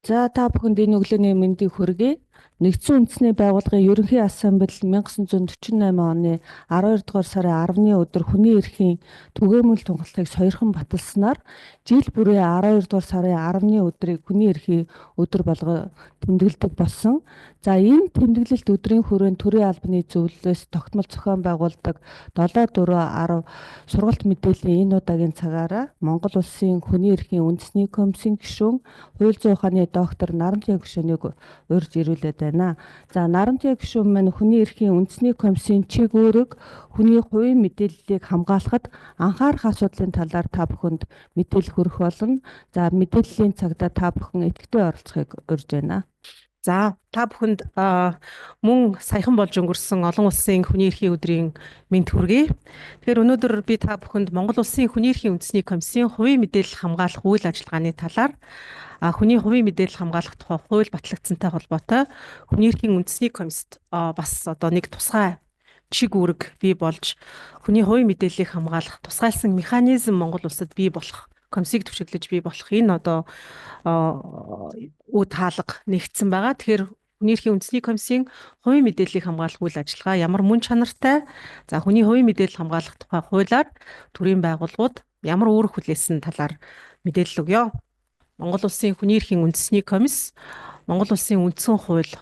За, та бүхэнд энэ өглөөний мэндийг хүргэе. Нэгдсэн Үндэсний Байгууллагын Ерөнхий Ассамбл 1948 оны 12 дугаар сарын 10-ны өдөр хүний эрхийн түгээмэл тунхаглалыг сойрхон баталснаар жил бүрээ 12 дугаар сарын 10-ны өдрийг хүний эрхийн өдөр болгон тэмдэглэдэг болсон. За, энэ тэмдэглэлт өдрийн хүрээнд төрийн албаны зөвлөлөөс тогтмол зохион байгуулдаг 7 4 10 сургалт мэдээллийн энэ удаагийн цагаараа Монгол Улсын хүний эрхийн үндэсний комиссийн гишүүн, хууль зүйн ухааны доктор Нарамтяа гишүүнийг урьж ирүүлээд байна. За, Нарамтяа гишүүн маань хүний эрхийн үндэсний комиссийн чиг үүрэг, хүний хувийн мэдээллийг хамгаалахад анхаарах асуудлын талаар та бүхэнд мэдээлэл хүргэх болно. За, мэдээллийн цагта та бүхэн идэвхтэй оролцохыг урьж байна. За, та бүхэнд мөн саяхан болж өнгөрсөн олон улсын хүний эрхийн өдрийн мэнд хүргэе. Тэгэхээр өнөөдөр би та бүхэнд Монгол Улсын хүний эрхийн үндэсний комиссийн хувийн мэдээлэл хамгаалах үйл ажиллагааны талаар, хүний хувийн мэдээлэл хамгаалах тухай хууль батлагдсантай холбоотой хүний эрхийн үндэсний комиссд бас одоо нэг тусгай чиг үүрэг бий болж, хүний хувийн мэдээллийг хамгаалах тусгайлсан механизм Монгол улсад бий болох, комиссийг төвшөглөж бий болох энэ одоо үе таалга нэгдсэн байгаа. Тэгэхээр хүний эрхийн үндэсний комиссийн хувийн мэдээллийг хамгаалах үйл ажиллагаа ямар мөн чанартай, за, хүний хувийн мэдээлэл хамгаалах тухай хуулиар төрийн байгууллагууд ямар үүрэг хүлээсэн талаар мэдээлэл өгье. Монгол Улсын хүний эрхийн үндэсний комисс Монгол Улсын үндсэн хууль,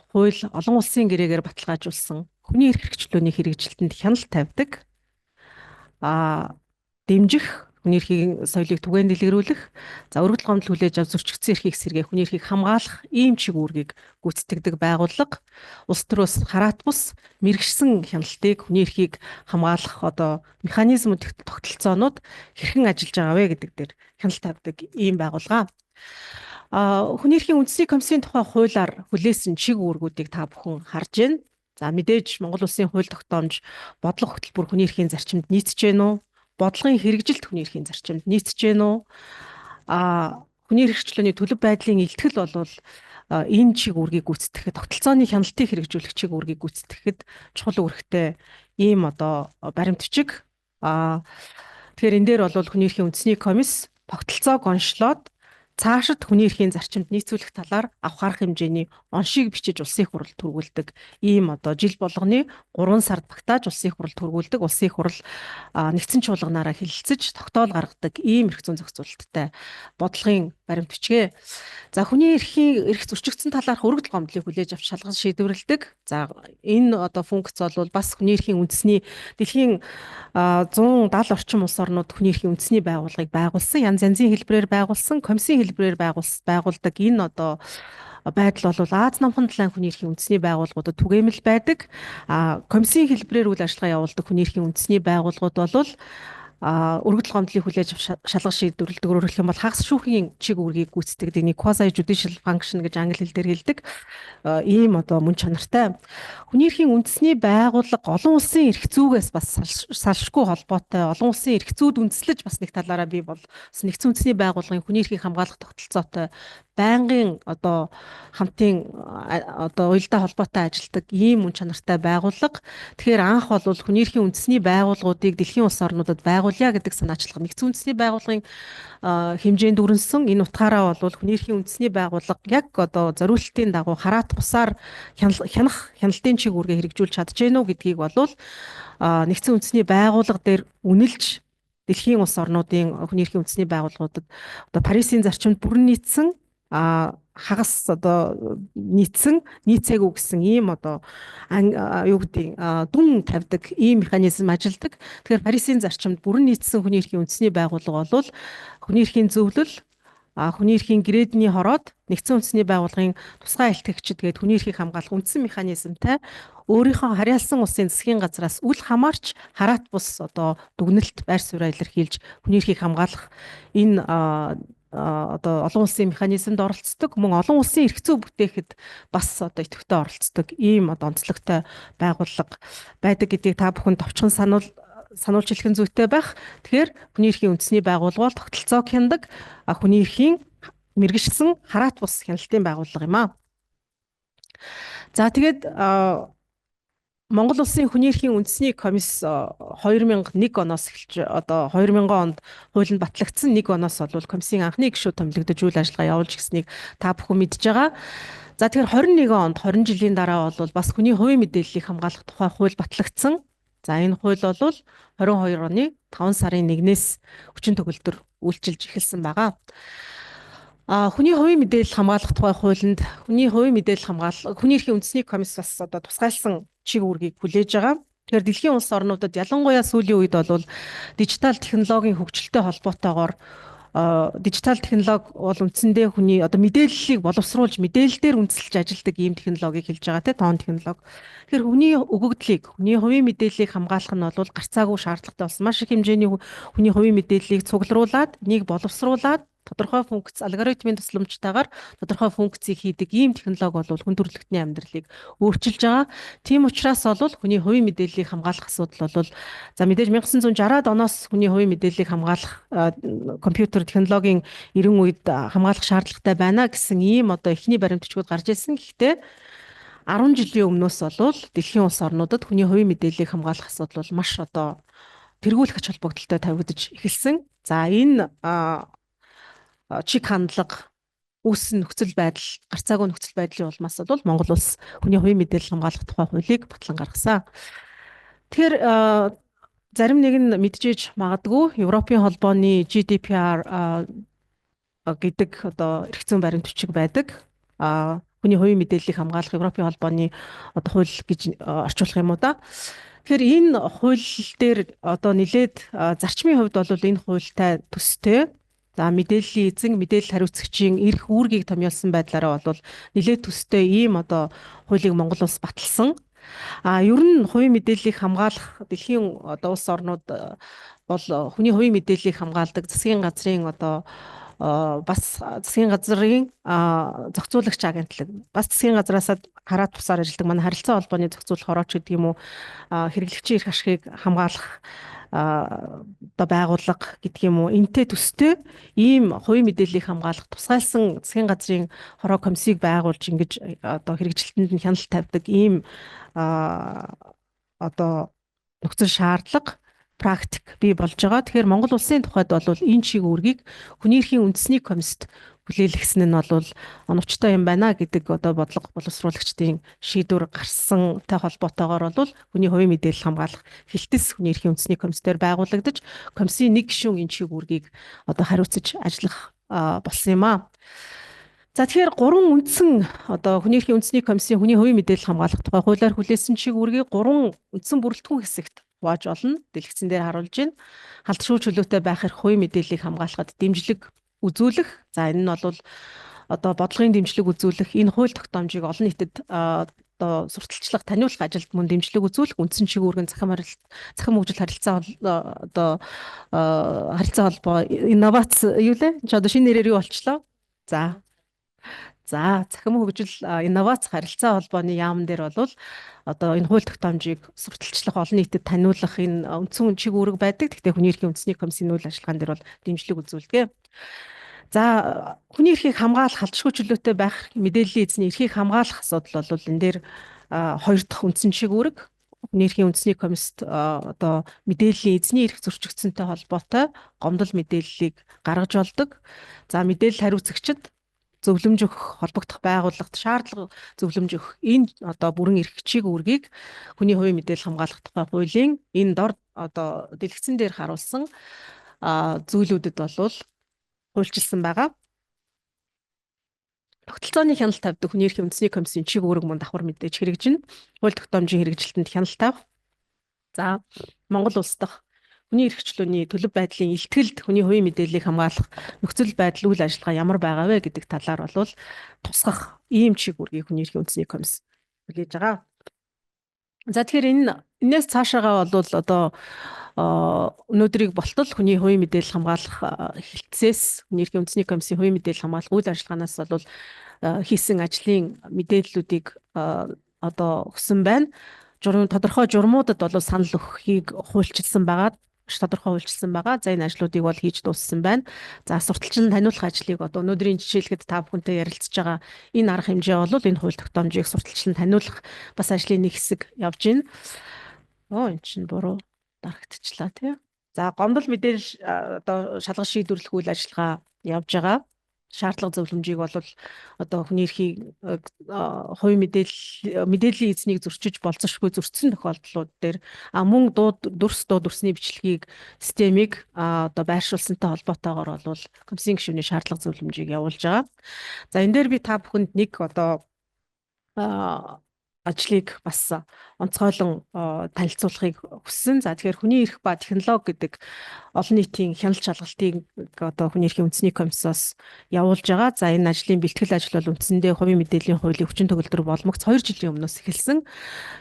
олон улсын гэрээгээр баталгаажуулсан хүний эрх хэрэгчлөөний хэрэгжилтэнд хяналт тавьдаг, дэмжих, хүний эрхийн соёлыг түгээн дэлгэрүүлэх, за, өргөдөл гомдол хүлээж авч зөрчигдсөн эрхийг сэргээх, хүний эрхийг хамгаалах ийм чиг үүргийг гүйцэтгэдэг байгууллага. Улс төрөөс хараат бус мэргэшсэн хяналтыг, хүний эрхийг хамгаалах одоо механизмууд, тогтолцоонууд хэрхэн ажиллаж байгаа вэ гэдэг дээр хяналт тавьдаг ийм байгууллага. Хүний эрхийн үндэсний комиссийн тухай хуулиар хүлээсэн чиг үүргүүдийг та бүхэн харж байна. За, мэдээж Монгол Улсын хууль тогтоомж, бодлого хөтөлбөр хүний эрхийн зарчимд нийцэж гэнэ үү? Бодлогын хэрэгжилт хүний эрхийн зарчимд нийцэж гэнэ үү? Хүний эрх чөлөөний төлөв байдлын илтгэл болвол энэ чиг үүргийг гүйцэтгэхэд, тогтолцооны хяналтыг хэрэгжүүлэх чиг үүргийг гүйцэтгэхэд чухал үүрэгтэй ийм одоо баримт бичиг. Тэгэхээр энэ дээр бол хүний эрхийн үндэсний комисс тогтолцоог онцлоод цаашид хүний эрхийн зарчимд нийцүүлэх талаар авах арга хэмжээний оншийг бичиж улсын их хурал түргүүлдэг, ийм одоо жил болгоны 3 сард багтааж улсын их хурал түргүүлдэг, улсын их хурал нэгдсэн чуулганаараа хэлэлцэж тогтоол гаргадаг ийм эрх зүйн зохицуулалттай бодлогын баримт бичгээ. За, хүний эрхийн эрх зөрчигдсөн талаарх өргөдөл гомдлыг хүлээж авч шалган шийдвэрлэдэг. За, энэ одоо функц бол бас хүний эрхийн үндэсний дэлхийн 170 орчим улс орнууд хүний эрхийн үндэсний байгууллагыг байгуулсан, янз янзын хэлбэрээр байгуулсан, комиссийн хэлбэрээр байгуулдаг. Энэ одоо байдал бол Ази Номхон далайн хүний эрхийн үндэсний байгууллагуудад түгээмэл байдаг. Комиссийн хэлбэрээр үйл ажиллагаа явуулдаг хүний эрхийн үндэсний байгууллагууд бол өргөдөл гомдлыг хүлээж авч шалган шийдвэрлэдэг, өөрөөр хэлэх юм бол хагас шүүхийн чиг үүргийг гүйцэтгэдэг, нэг quasi judicial function гэж англи хэл дээр хэлдэг ийм одоо мөн чанартай. Хүний эрхийн үндэсний байгууллага олон улсын эрх зүйгээс бас салшгүй холбоотой, олон улсын эрх зүйд үндэслэж бас нэг талаараа бий бол нэгдсэн үндэсний байгууллагын хүний эрхийг хамгаалах тогтолцоотой байнгын одоо хамтын одоо уялдаа холбоотой ажилладаг ийм мөн чанартай байгууллага. Тэгэхээр анх бол хүний эрхийн үндэсний байгууллагуудыг дэлхийн улс орнуудад байгуулъя гэдэг санаачлага нэгдсэн үндэсний байгууллагын хэмжээнд өрнөсөн. Энэ утгаараа бол хүний эрхийн үндэсний байгууллага яг одоо зориултын дагуу хараат бусаар хянах, хяналтын чиг үүргээ хэрэгжүүлж чадж гэнэ үү гэдгийг бол нэгдсэн үндэсний байгууллага дээр үнэлж, дэлхийн улс орнуудын хүний эрхийн үндэсний байгууллагуудад одоо Парисын зарчимд бүрэн нийцсэн, хагас одоо нийцсэн, нийцээгүй гэсэн ийм одоо юу гэдэг дүн тавьдаг ийм механизм ажилладаг. Тэгэхээр Парисын зарчимд бүрэн нийцсэн хүний эрхийн үндэсний байгууллага бол хүний эрхийн зөвлөл, хүний эрхийн грээдний хороод нэгдсэн үндэсний байгууллагын тусгай илтгэгчид гээд хүний эрхийг хамгаалах үндсэн механизмтай, өөрийнхөө харьяалсан улсын засгийн газраас үл хамаарч хараат бус одоо дүгнэлт, байр сууриа илэрхийлж хүний эрхийг хамгаалах энэ одоо олон улсын механизмд оролцдог, мөн олон улсын эрх зүй бүтээхэд бас одоо идэвхтэй оролцдог ийм одоо онцлогтой байгууллага байдаг гэдгийг та бүхэн товчхон сануулж хэлэх нь зүйтэй байх. Тэгэхээр хүний эрхийн үндэсний байгууллага бол тогтолцоог хянадаг, хүний эрхийн мэргэшсэн хараат бус хяналтын байгууллага юм аа. За, тэгээд Монгол Улсын хүний эрхийн үндэсний комисс 2001 оноос эхэлж одоо 2000 онд хуулинд батлагдсан 1 оноос бол комиссийн анхны гишүүд томилогдож үйл ажиллагаа явуулж гиснийг та бүхэн мэдж байгаа. За, тэгэхээр 21 онд, 20 жилийн дараа бол бас хүний хувийн мэдээллийг хамгаалах тухай хууль батлагдсан. За, энэ хууль бол 22 оны 5 сарын 1-ээс хүчин төгөлдөр үйлчилж эхэлсэн байгаа. Хүний хувийн мэдээлэл хамгаалах тухай хуулинд хүний хувийн мэдээлэл хамгаалах, хүний эрхийн үндэсний комисс бас одоо тусгайлсан чиг үүргийг хүлээж байгаа. Тэгэхээр дэлхийн улс орнуудад, ялангуяа сүүлийн үед бол дижитал технологийн хөгжилтэй холбоотойгоор, дижитал технологи бол үндсэндээ хүний одоо мэдээллийг боловсруулж, мэдээлэл дээр үндэслэж ажилладаг ийм технологиг хэлж байгаа, тийм, тоон технологи. Тэгэхээр хүний өгөгдлийг, хүний хувийн мэдээллийг хамгаалах нь бол гарцаагүй шаардлагатай болсон. Маш их хэмжээний хүний хувийн мэдээллийг цугларуулад, нэг боловсруулад, тодорхой функц, алгоритмын тусламжтайгаар тодорхой функцийг хийдэг ийм технологи бол хүн төрөлхтний амьдралыг өөрчилж байгаа. Тийм учраас бол хүний хувийн мэдээллийг хамгаалах асуудал бол, за, мэдээж 1960-аад оноос хүний хувийн мэдээллийг хамгаалах, компьютер технологийн эрен үед хамгаалах шаардлагатай байна гэсэн ийм одоо эхний баримт бичгүүд гарч ирсэн. Гэхдээ 10 жилийн өмнөөс бол дэлхийн улс орнуудад хүний хувийн мэдээллийг хамгаалах асуудал бол маш одоо тэргүүлэх ач холбогдолтой тавигдаж эхэлсэн. За, энэ чиг хандлага үүссэн нөхцөл байдал, гарцаагүй нөхцөл байдлын улмаас бол Монгол улс хүний хувийн мэдээлэл хамгаалах тухай хуулийг батлан гаргасан. Тэгэхээр зарим нэг нь мэдчихэж магадгүй, Европын холбооны GDPR гэдэг одоо эрх зүйн баримт бичиг байдаг. Хүний хувийн мэдээллийг хамгаалах Европын холбооны одоо хууль гэж орчуулах юм уу да. Тэгэхээр энэ хууль дээр одоо нэлээд зарчмын хувьд бол энэ хуультай төстэй. За, мэдээллийн эзэн, мэдээлэл хариуцагчийн эрх үүргийг томьёолсон байдлаараа бол нэлээд төстэй ийм одоо хуулийг Монгол улс баталсан. Ер нь хувийн мэдээллийг хамгаалах дэлхийн одоо улс орнууд бол хүний хувийн мэдээллийг хамгаалдаг засгийн газрын одоо бас засгийн газрын зохицуулагч агентлаг, бас засгийн газраас хараат тусаар ажилладаг манай харилцаа холбооны зохицуулах хорооч гэдэг юм уу, хэрэглэгчийн эрх ашигыг хамгаалах одоо байгууллага гэдэг юм уу, энтэй төстэй ийм хувийн мэдээллийг хамгаалах тусгайлсан засгийн газрын хороо комиссийг байгуулж, ингэж одоо хэрэгжилтэнд нь хяналт тавьдаг ийм одоо нөхцөл, шаардлага, практик бий болж байгаа. Тэгэхээр Монгол улсын тухайд бол энэ чиг үүргийг хүний эрхийн үндэсний комиссд хүлээлгэсэн нь бол оновчтой юм байна гэдэг одоо бодлого боловсруулагчдын шийдвэр гарсантай холбоотойгоор бол хүний хувийн мэдээлэл хамгаалах хэлтэс хүний эрхийн үндэсний комисс дээр байгуулагдаж, комиссийн нэг гишүүн энэ чиг үүргийг одоо хариуцаж ажиллах болсон юм аа. За, тэгэхээр гурван үндсэн одоо хүний эрхийн үндэсний комиссийн хүний хувийн мэдээлэл хамгаалах тухай хуулиар хүлээсэн чиг үүргийг гурван үндсэн бүрэлдэхүүн хэсэгт хувааж олно. Дэлгэцэн дээр харуулж байна. Халдшгүй чөлөөтэй байх эрх, хувийн мэдээллийг хамгаалахад дэмжлэг үзүүлэх. За, энэ нь бол одоо бодлогын дэмжлэг үзүүлэх, энэ хууль тогтоомжийг олон нийтэд одоо сурталчлах, таниулах ажилд мөн дэмжлэг үзүүлэх үндсэн чиг үүрэг, цахим хөгжил, харилцаа одоо харилцаа холбоо, инновац юу лээ? Чи одоо шинэ нэрээр юу болчлоо? За, цахим хөгжил, инновац, харилцаа холбооны яам дээр бол одоо энэ хууль тогтоомжийг сурталчлах, олон нийтэд таниулах энэ үндсэн чиг үүрэг байдаг. Гэхдээ хүний эрхийн үндэсний комиссийн үйл ажиллагаан дээр бол дэмжлэг үзүүлдэг. За, хүний эрхийг хамгаалах, халдшгүй чөлөөтэй байх, мэдээллийн эзний эрхийг хамгаалах асуудал бол энэ дээр хоёр дахь үндсэн чиг үүрэг. Хүний эрхийн үндэсний комиссд одоо мэдээллийн эзний эрх зөрчигдсөнтэй холбоотой гомдол мэдээллийг гаргаж болдог. За, мэдээлэл хариуцагчид зөвлөмж өгөх, холбогдох байгууллагат шаардлага зөвлөмж өгөх энэ одоо бүрэн эрх чиг үүргийг хүний хувийн мэдээлэл хамгаалах тухай хуулийн энэ дор одоо дэлгэцэн дээр харуулсан зүйлүүдэд болвол хуульчилсан байгаа. Тогтолцооны хяналт тавьдаг хүний эрхийн үндэсний комиссийн чиг үүрэг мөн давхар мэдээж хэрэгжинэ. Хууль тогтоомжийн хэрэгжилтэнд хяналт тавих. За, Монгол улс дахь хүний эрх чөлөөний төлөв байдлын илтгэлд хүний хувийн мэдээллийг хамгаалах нөхцөл байдал, үйл ажиллагаа ямар байгаа вэ гэдэг талаар бол тусгах ийм чиг үүргийг хүний эрхийн үндэсний комисс хүлээж байгаа. За, тэгэхээр энээс цаашаагаа бол одоо өнөөдрийг болтол хүний хувийн мэдээлэл хамгаалах хэлтсээс, хүний эрхийн үндэсний комиссийн хувийн мэдээлэл хамгаалах үйл ажиллагаанаас бол хийсэн ажлын мэдээллүүдийг одоо өгсөн байна. Журам, тодорхой журмуудад бол санал өгөхийг хуульчилсан байгаа. маш тодорхой хуульчилсан байгаа. За, энэ ажлуудыг бол хийж дууссан байна. За, сурталчлан таниулах ажлыг одоо өнөөдрийн жишээлхэд та бүхэнтэй ярилцж байгаа энэ арга хэмжээ бол энэ хууль тогтоомжийг сурталчлан таниулах бас ажлын нэг хэсэг явж байна. Оо, эн чинь буруу дарагдчихлаа, тий. За, гомдол мэдээлэл одоо шалгал шийдвэрлэх үйл ажиллагаа явж байгаа. Шаардлага зөвлөмжийг бол одоо хүний эрхийг, хувийн мэдээллийн эзнийг зөрчиж болзошгүй зөрчсөн тохиолдлууд дээр, мөн дуу дүрс, дуу дүрсний бичлэгийг, системийг одоо байршуулсантай холбоотойгоор бол комиссийн гишүүний шаардлага зөвлөмжийг явуулж байгаа. За, энэ дээр би та бүхэнд нэг одоо ажлыг бас онцгойлон танилцуулахыг хүссэн. За, тэгэхээр хүний эрх ба технологи гэдэг олон нийтийн хяналт шалгалтыг одоо хүний эрхийн үндэсний комиссоос явуулж байгаа. За, энэ ажлын бэлтгэл ажил бол үндсэндээ хувийн мэдээллийн хуулийн хүчин төгөлдөр болмогц 2 жилийн өмнөөс эхэлсэн.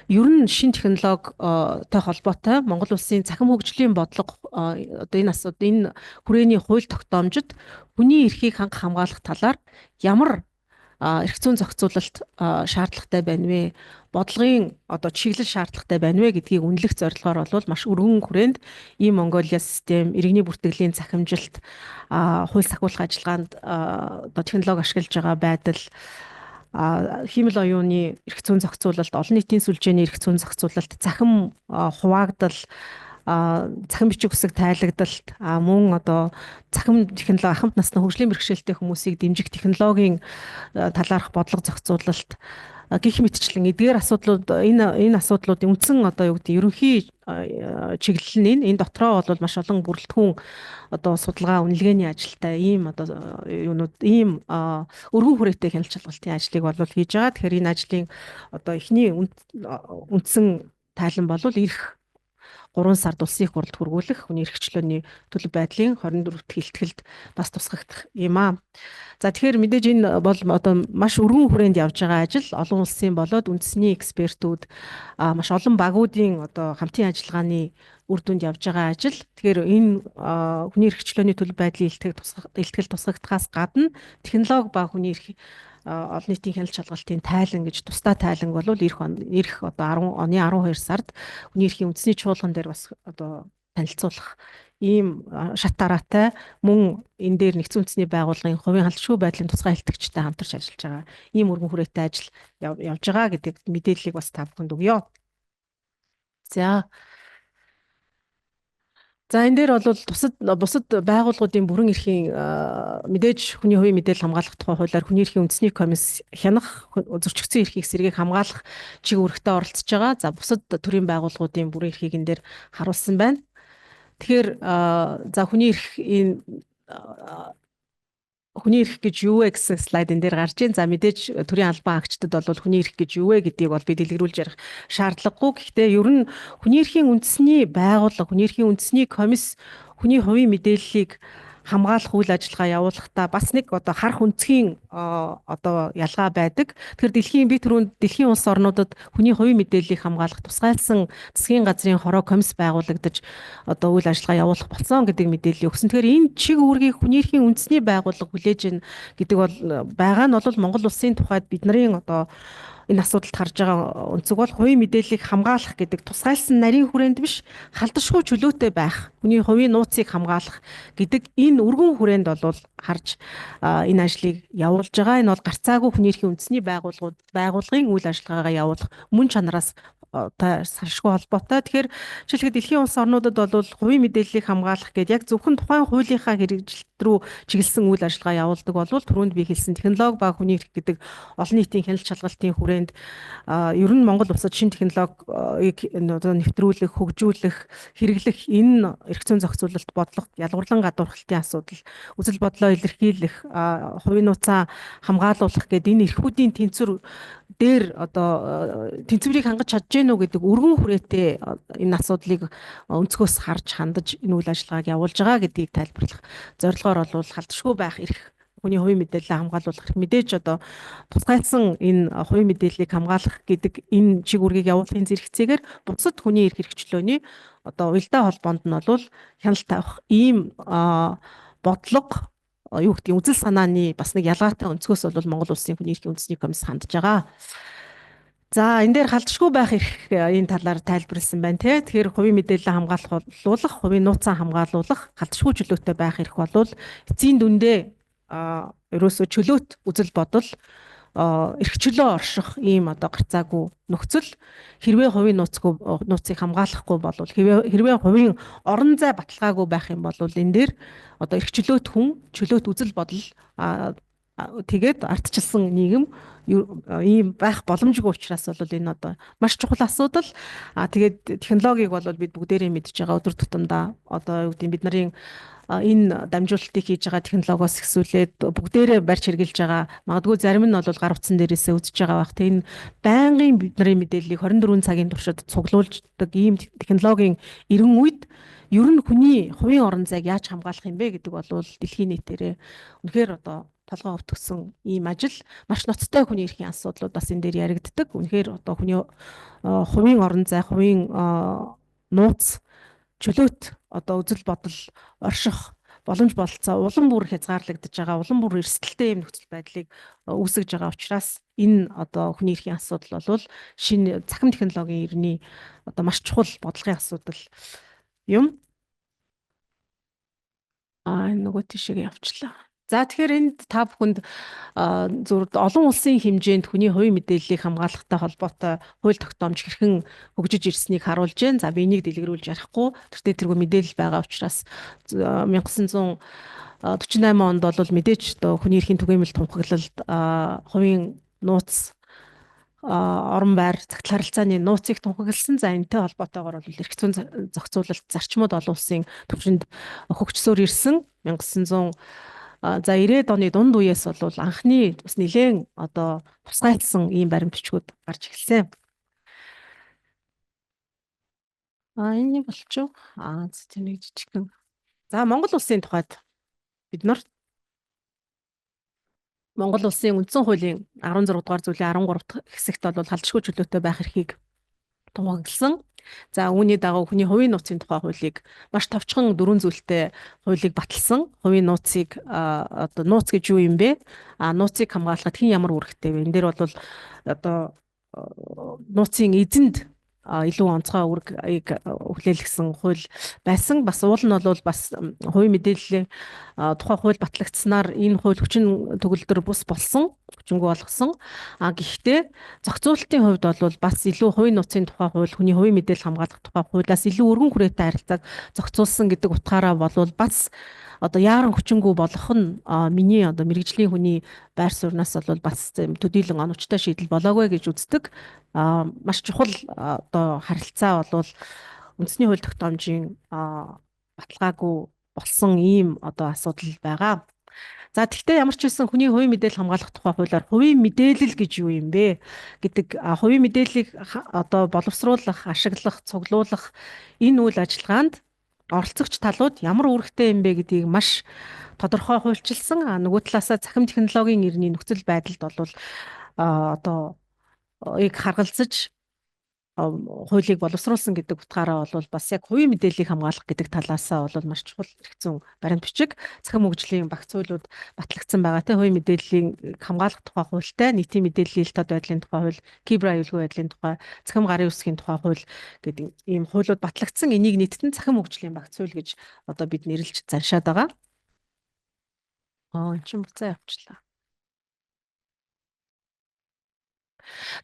Ер нь шинэ технологитой холбоотой Монгол улсын цахим хөгжлийн бодлого, одоо энэ асуудал, энэ хүрээний хууль тогтоомжид хүний эрхийг хангах, хамгаалах талаар ямар эрх зүйн зохицуулалт шаардлагатай байна вэ? Бодлогын одоо чиглэл шаардлагатай байна вэ гэдгийг үнэлэх зорилгоор бол маш өргөн хүрээнд ийм Монголиа систем, иргэний бүртгэлийн цахимжилт, хууль сахиулах ажиллагаанд одоо технологи ашиглаж байгаа байдал, хиймэл оюуны эрх зүйн зохицуулалт, олон нийтийн сүлжээний эрх зүйн зохицуулалт, цахим хуваагдал, цахим бичиг үсэг тайлагдалт, мөн одоо цахим технологи, ахамт насны хөгжлийн бэрхшээлтэй хүмүүсийг дэмжих технологийн талаарх бодлого зохицуулалт гих мэтчлэн эдгээр асуудлууд, энэ асуудлуудын үндсэн одоо юу гэдэг ерөнхий чиглэл нь энэ дотроо бол маш олон бүрэлдэхүүн одоо судалгаа, үнэлгээний ажилтай ийм одоо юунууд, ийм өргөн хүрээтэй хяналт шалгалтын ажлыг бол хийж байгаа. Тэгэхээр энэ ажлын одоо эхний үндсэн тайлан бол ирэх 3 сард улсын их хурлд хүргүүлэх хүний эрх чөлөөний төлөв байдлын 24 дахь илтгэлд бас тусгагдах юм аа. За, тэгэхээр мэдээж энэ бол одоо маш өргөн хүрээнд явж байгаа ажил. Олон улсын болоод үндэсний экспертүүд, маш олон багуудын одоо хамтын ажиллагааны үр дүнд явж байгаа ажил. Тэгэхээр энэ хүний эрх чөлөөний төлөв байдлын илтгэл тусгагдахаас гадна технологи ба хүний эрх олон нийтийн хяналт шалгалтын тайлан гэж тусдаа тайланг бол ирэх одоо 10 оны 12 сард хүний эрхийн үндэсний чуулган дээр бас одоо танилцуулах ийм шат дараатай, мөн энэ дээр нэгдсэн үндэсний байгууллагын хувийн халдшгүй байдлын тусгай илтгэгчтэй хамтарч ажиллаж байгаа ийм өргөн хүрээтэй ажил явж байгаа гэдэг мэдээллийг бас та бүхэнд өгье. За, энэ дээр бол бусад байгууллагуудын бүрэн эрхийн, мэдээж хүний хувийн мэдээлэл хамгаалах тухай хуулиар хүний эрхийн үндэсний комисс хянах, зөрчигдсөн эрхийг сэргээх, хамгаалах чиг үүрэгтэй оролцож байгаа. За, бусад төрийн байгууллагуудын бүрэн эрхийг энэ дээр харуулсан байна. Тэгэхээр за хүний эрх, энэ хүний эрх гэж юу вэ гэсэн слайд энэ дээр гарч байна. За, мэдээж төрийн албан агчдад бол хүний эрх гэж юу вэ гэдгийг бол би дэлгэрүүлж ярих шаардлагагүй. Гэхдээ ер нь хүний эрхийн үндэсний байгууллага, хүний эрхийн үндэсний комисс хүний хувийн мэдээллийг хамгаалах үйл ажиллагаа явуулахдаа бас нэг одоо харах өнцгийн одоо ялгаа байдаг. Тэгэхээр дэлхийн, би түрүүнд дэлхийн улс орнуудад хүний хувийн мэдээллийг хамгаалах тусгайлсан засгийн газрын хороо комисс байгуулагдаж одоо үйл ажиллагаа явуулах болсон гэдэг мэдээллийг өгсөн. Тэгэхээр энэ чиг үүргийг хүний эрхийн үндэсний байгууллага хүлээж ийн гэдэг бол байгаа нь бол Монгол улсын тухайд бидний одоо энэ асуудалд харж байгаа өнцөг бол хувийн мэдээллийг хамгаалах гэдэг тусгайлсан нарийн хүрээнд биш, халдшгүй чөлөөтэй байх, хүний хувийн нууцыг хамгаалах гэдэг энэ өргөн хүрээнд бол харж энэ ажлыг явуулж байгаа. Энэ бол гарцаагүй хүний эрхийн үндэсний байгууллагын үйл ажиллагаагаа явуулах мөн чанараас салшгүй холбоотой. Тэгэхээр жишээлбэл дэлхийн улс орнуудад бол хувийн мэдээллийг хамгаалах гээд яг зөвхөн тухайн хуулийнхаа хэрэгжилт рүү чиглэсэн үйл ажиллагаа явуулдаг бол түрүүнд би хэлсэн технологи ба хүний эрх гэдэг олон нийтийн хяналт шалгалтын хүрээнд ер нь Монгол улсад шинэ технологиг одоо нэвтрүүлэх, хөгжүүлэх, хэрэглэх энэ эрх зүйн зохицуулалт, бодлого, ялгуурлан гадуурхалтын асуудал, үзэл бодлоо илэрхийлэх, хувийн нууцаа хамгаалуулах гэдэг энэ эрхүүдийн тэнцвэр дээр одоо тэнцвэрийг хангаж чадж гэнэ үү гэдэг өргөн хүрээтэй энэ асуудлыг өнцгөөс харж хандаж энэ үйл ажиллагааг явуулж байгаа гэдгийг тайлбарлах зорилгоор бол халдшгүй байх эрх, хүний хувийн мэдээлэлээ хамгаалуулах эрх, мэдээж одоо тусгайлсан энэ хувийн мэдээллийг хамгаалах гэдэг энэ чиг үүргийг явуулахын зэрэгцээгээр бусад хүний эрх хэрэгчлөөний одоо уялдаа холбоонд нь бол хяналт тавих ийм бодлого, юу гэдгийг, үзэл санааны бас нэг ялгаатай өнцгөөс бол Монгол улсын хүний эрхийн үндэсний комисс хандж байгаа. За, энэ дээр халдшгүй байх эрх энэ талаар тайлбарласан байна те. Тэгэхээр хувийн мэдээлэл хамгаалуулах, хувийн нууцаа хамгаалуулах, халдшгүй чөлөөтэй байх эрх болвол эцсийн дүндээ ерөөсөө чөлөөт үзэл бодол, эрх чөлөө орших ийм одоо гарцаагүй нөхцөл. Хэрвээ хувийн нууцыг хамгаалахгүй бол, хэрвээ хувийн орон зай баталгаагүй байх юм бол энэ дээр одоо эрх чөлөөт хүн, чөлөөт үзэл бодол, тэгээд ардчилсан нийгэм ийм байх боломжгүй учраас бол энэ одоо маш чухал асуудал. Тэгээд технологиг бол бид бүгдээрээ мэдж байгаа, өдөр тутамдаа одоо юу гэдэг бид нарын энэ дамжуулалтыг хийж байгаа технологиос эхлүүлээд бүгдээрээ барьж хэрглэж байгаа. Магадгүй зарим нь бол гар утсан дээрээсээ үзэж байгаа байх. Тэг энэ байнгын бидний мэдээллийг 24 цагийн туршид цуглуулдаг ийм технологийн эрен үед ер нь хүний хувийн орон зайг яаж хамгаалах юм бэ гэдэг бол дэлхийн нийтээрээ үнэхээр одоо толгой өвтгсөн ийм ажил. Маш ноцтой хүний эрхийн асуудлууд бас энэ дээр яригддаг. Үнэхээр одоо хүний хувийн орон зай, хувийн нууц, чөлөөт одоо үзэл бодол орших боломж бололцоо улам бүр хязгаарлагдаж байгаа, улам бүр эрсдэлтэй юм нөхцөл байдлыг үүсгэж байгаа учраас энэ одоо хүний эрхийн асуудал бол шинэ цахим технологийн эртний одоо маш чухал бодлогын асуудал юм. Нөгөө тийшээ явчлаа. За, тэгэхээр энд та бүхэнд зөв олон улсын хэмжээнд хүний хувийн мэдээллийг хамгаалахтай холбоотой хууль тогтоомж хэрхэн хөгжиж ирснийг харуулж байна. За, би энийг дэлгэрүүлж ярихгүй. Тэртээ тэргүй мэдээлэл байгаа учраас 1948 онд бол мэдээж одоо хүний эрхийн түгээмэл тунхаглалд хувийн нууц, орон байр, цагтл харилцааны нууцыг тунхагласан. За, энэтэй холбоотойгоор бол эрх зүйн зохицуулалт зарчмууд олон улсын түвшинд хөгжсөөр ирсэн. 1900 за 90-ад оны дунд үеэс бол анхны бас нэлээд одоо тусгайлсан ийм баримт бичгүүд гарч эхэлсэн. Энэ болчих. Тэр нэг жижигхэн. За, Монгол улсын тухайд бид нар Монгол улсын үндсэн хуулийн 16 дугаар зүйлийн 13 дахь хэсэгт бол халдшгүй чөлөөтэй байх эрхийг тунхагласан. За, үүний дагуу хүний хувийн нууцын тухай хуулийг маш товчхон дөрвөн зүйлтэй хуулийг баталсан. Хувийн нууцыг одоо нууц гэж юу юм бэ? Нууцыг хамгаалахад хэн ямар үүрэгтэй вэ? Энэ дээр бол одоо нууцын эзэнд илүү онцгой үүргийг хүлээлгэсэн хууль байсан. Бас уул нь бол бас хувийн мэдээллийн тухай хууль батлагдсанаар энэ хууль хүчин төгөлдөр бус болсон, хүчингү болгосон. Гэхдээ зохицуулалтын хувьд бол бас илүү хувийн нууцын тухай хууль, хүний хувийн мэдээлэл хамгаалах тухай хуулиас илүү өргөн хүрээтэй харилцааг зохицуулсан гэдэг утгаараа бол бас одоо яаран хүчингү болох нь миний одоо мэргэжлийн хүний байр сууриас бол бас төдийлөн оновчтой шийдэл болоогүй гэж үздэг. Маш чухал одоо харилцаа бол үндэсний хууль тогтоомжийн баталгаагүй болсон ийм одоо асуудал байгаа. За, тэгвэл ямар ч байсан хүний хувийн мэдээлэл хамгаалах тухай хуулиар хувийн мэдээлэл гэж юу юм бэ гэдэг, хувийн мэдээллийг одоо боловсруулах, ашиглах, цуглуулах энэ үйл ажиллагаанд оролцогч талууд ямар үүрэгтэй юм бэ гэдгийг маш тодорхой хуульчилсан. Нөгөө талаасаа цахим технологийн эртний нөхцөл байдалд бол одоо ыг харгалзаж хуулийг боловсруулсан гэдэг утгаараа бол бас яг хувийн мэдээллийг хамгаалах гэдэг талаасаа бол маш чухал эрх зүйн баримт бичиг, цахим хөгжлийн багц хуулиуд батлагдсан байгаа. Тэ хувийн мэдээллийг хамгаалах тухай хуультай, нийтийн мэдээллийн ил тод байдлын тухай хууль, кибер аюулгүй байдлын тухай, цахим гарын үсгийн тухай хууль гэдэг ийм хуулиуд батлагдсан. Энийг нийтд нь цахим хөгжлийн багц хууль гэж одоо бид нэрлэж заншаад байгаа. Энэ чинь буцаа явчлаа.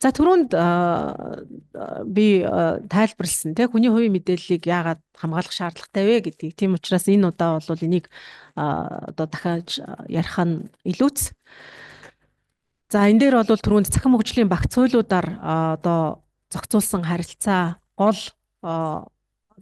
За, түрүүнд би тайлбарласан тий хүний хувийн мэдээллийг яагаад хамгаалах шаардлагатай вэ гэдгийг. Тийм учраас энэ удаа бол энийг одоо дахиад ярих нь илүүц. За, энэ дээр бол түрүүнд цахим хөгжлийн багц хуулиудаар одоо зохицуулсан харилцаа гол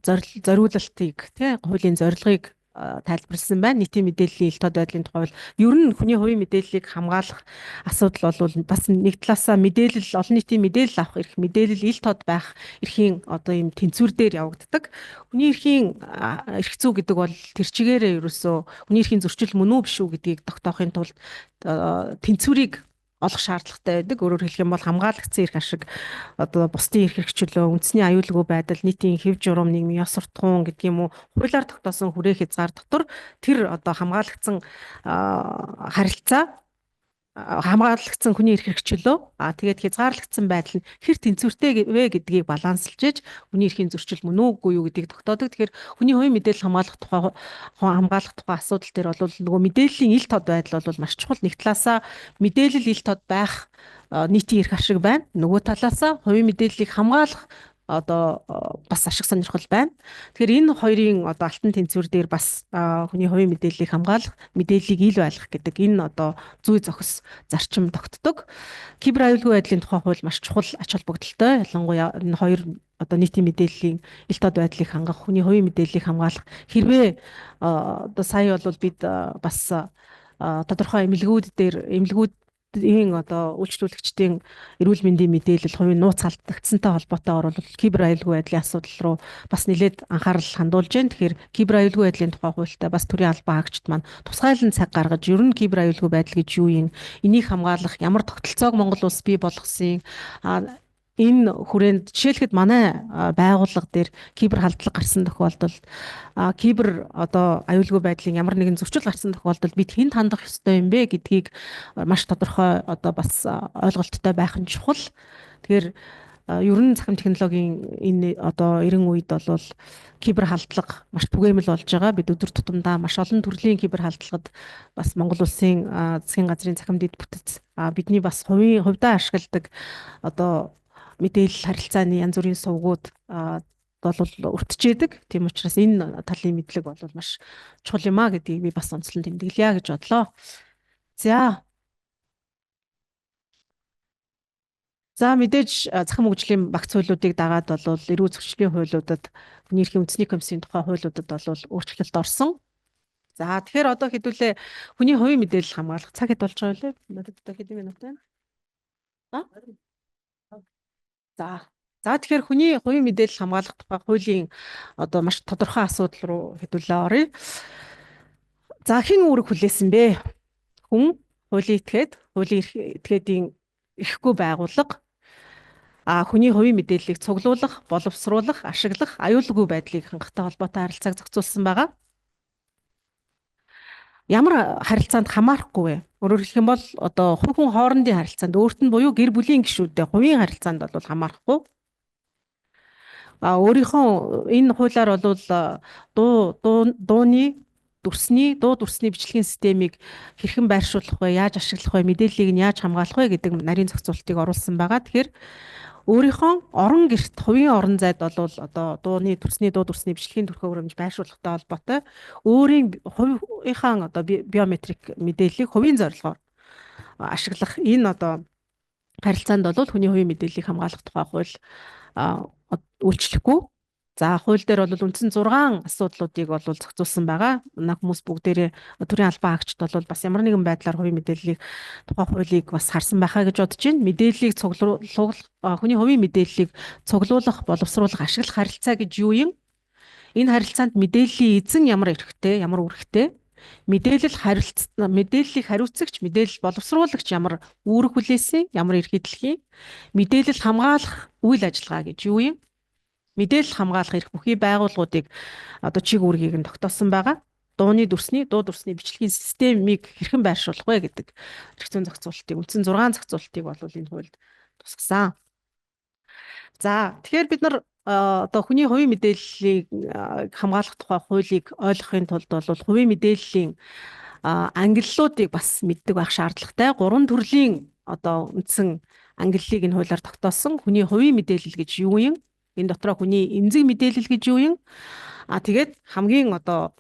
зориулалтыг тий хуулийн зорилгыг тайлбарласан байна. Нийтийн мэдээллийн ил тод байдлын тухай бол ер нь хүний хувийн мэдээллийг хамгаалах асуудал бол бас нэг талаасаа мэдээлэл, олон нийтийн мэдээлэл авах эрх, мэдээлэл ил тод байх эрхийн одоо ийм тэнцвэр дээр явагддаг. Хүний эрхийн эрх зүй гэдэг бол тэр чигээрээ ерөөсөө хүний эрхийн зөрчил мөн үү биш үү гэдгийг тогтоохын тулд тэнцвэрийг олох шаардлагатай байдаг. Өөрөөр хэлэх юм бол хамгаалагдсан эрх ашиг, одоо бусдын эрх хэрэгчлөө, үндэсний аюулгүй байдал, нийтийн хэв журам, нийгмийн ёс суртахуун гэдэг юм уу, хуулиар тогтоосон хүрээ хязгаар дотор тэр одоо хамгаалагдсан харилцаа Хамгаалагдсан хүний эрх хэрэгчлөө. Тэгээд хязгаарлагдсан байдал нь хэр тэнцвэртэй вэ гэдгийг баланслж иж хүний эрхийн зөрчил мөн үгүй юу гэдгийг тогтоодог. Тэгэхээр хүний хувийн мэдээлэл хамгаалах тухай асуудал дээр бол нөгөө мэдээллийн ил тод байдал бол маш чухал. Нэг талаасаа мэдээлэл ил тод байх нийтийн эрх ашиг байна. Нөгөө талаасаа хувийн мэдээллийг хамгаалах одоо бас ашиг сонирхол байна. Тэгэхээр энэ хоёрын одоо алтан тэнцвэр дээр бас хүний хувийн мэдээллийг хамгаалах, мэдээллийг ил байлгах гэдэг энэ одоо зүй зохис зарчим тогтдог. Кибер аюулгүй байдлын тухай хууль маш чухал ач холбогдолтой. Ялангуяа энэ хоёр одоо нийтийн мэдээллийн ил тод байдлыг хангах, хүний хувийн мэдээллийг хамгаалах хэрвээ одоо сая бол бид бас тодорхой эмнэлгүүд дээр эмнэлгүүд ийн одоо үйлчлүүлэгчдийн эрүүл мэндийн мэдээлэл, хувийн нууц алдагдсантай холбоотойгоор бол кибер аюулгүй байдлын асуудал руу бас нэлээд анхаарал хандуулж байна. Тэгэхээр кибер аюулгүй байдлын тухай хуультай бас төрийн албан хаагчид маань тусгайлан цаг гаргаж, ер нь кибер аюулгүй байдал гэж юу юм, энийг хамгаалах ямар тогтолцоог Монгол улс бий болгосон, энэ хүрээнд жишээлхэд манай байгууллага дээр кибер халдлага гарсан тохиолдолд, кибер одоо аюулгүй байдлын ямар нэгэн зөрчил гарсан тохиолдолд бид хэнд хандах ёстой юм бэ гэдгийг маш тодорхой одоо бас ойлголттой байх нь чухал. Тэгэхээр ер нь цахим технологийн энэ одоо 90 үед бол кибер халдлага маш түгээмэл болж байгаа. Бид өдөр тутамдаа маш олон төрлийн кибер халдлагад бас Монгол улсын засгийн газрын цахим дэд бүтэц, бидний бас хувийн хувьдаа ашигладаг одоо мэдээлэл харилцааны янз бүрийн сувгууд бол өртчээдэг. Тийм учраас энэ талын мэдлэг бол маш чухал юм а гэдгийг би бас онцлон тэмдэглэе гэж бодлоо. За. За, мэдээж цахим хөгжлийн багц хуулиудыг дагаад бол эрүү зөрчлийн хуулиудад, хүний эрхийн үндэсний комиссийн тухай хуулиудад бол өөрчлөлт орсон. За, тэгэхээр одоо хэдүүлээ хүний хувийн мэдээлэл хамгаалах цаг хэд болж байгаа вэ? Надад одоо хэдэн минут байна? А? За. За, тэгэхээр хүний хувийн мэдээлэл хамгаалах тухай хуулийн одоо маш тодорхой асуудал руу хэдүүлээ оръё. За, хэн үүрэг хүлээсэн бэ? Хүн, хуулийн этгээд, хуулийн этгээдийн эрхгүй байгууллага, хүний хувийн мэдээллийг цуглуулах, боловсруулах, ашиглах, аюулгүй байдлыг хангахтай холбоотой харилцааг зохицуулсан байгаа. Ямар харилцаанд хамаарахгүй вэ? Өөрөөр хэлэх юм бол одоо хувь хүн хоорондын харилцаанд, өөрт нь буюу гэр бүлийн гишүүдтэй хувийн харилцаанд бол хамаарахгүй. Өөрийнхөө энэ хуулиар бол дуу дуу дууны дүрсний дуу дүрсний бичлэгийн системийг хэрхэн байршуулах вэ, яаж ашиглах вэ, мэдээллийг нь яаж хамгаалах вэ гэдэг нарийн зохицуултыг оруулсан байгаа. Тэгэхээр өөрийнхөө орон гэрт, хувийн орон зайд бол одоо дууны дүрсний дуу дүрсний бичлэгийн төрхөө өрөмж байршуулахтай холбоотой өөрийн хувийнхаа одоо биометрик мэдээллийг хувийн зорилгоор ашиглах энэ одоо харилцаанд бол хүний хувийн мэдээллийг хамгаалах тухай хууль үйлчлэхгүй. За, хууль дээр бол үндсэн 6 асуудлуудыг бол зохицуулсан байгаа. Манай хүмүүс бүгдээрээ төрийн албан хаагчид бол бас ямар нэгэн байдлаар хувийн мэдээллийг тухай хуулийг бас харсан байхаа гэж бодож байна. Мэдээллийг цуглуулах, хүний хувийн мэдээллийг цуглуулах, боловсруулах, ашиглах харилцаа гэж юу юм? Энэ харилцаанд мэдээллийн эзэн ямар эрхтэй, ямар үүрэгтэй? Мэдээлэл харилцаа, мэдээллийг хариуцагч, мэдээлэл боловсруулагч ямар үүрэг хүлээсэн, ямар эрх эдлэхийн? Мэдээлэл хамгаалах үйл ажиллагаа гэж юу юм? Мэдээлэл хамгаалах эрх бүхий байгууллагуудыг одоо чиг үүргийг нь тогтоосон байгаа. Дууны дүрсний, дуу дүрсний бичлэгийн системийг хэрхэн байршуулах вэ гэдэг эрх зүйн зохицуултыг, үндсэн 6 зохицуултыг бол энэ хуульд тусгасан. За, тэгэхээр бид нар одоо хүний хувийн мэдээллийг хамгаалах тухай хуулийг ойлгохын тулд бол хувийн мэдээллийн ангиллуудыг бас мэддэг байх шаардлагатай. Гурван төрлийн одоо үндсэн ангиллыг энэ хуулиар тогтоосон. Хүний хувийн мэдээлэл гэж юу юм? Энэ дотроо хүний эмзэг мэдээлэл гэж юу юм? Тэгээд хамгийн одоо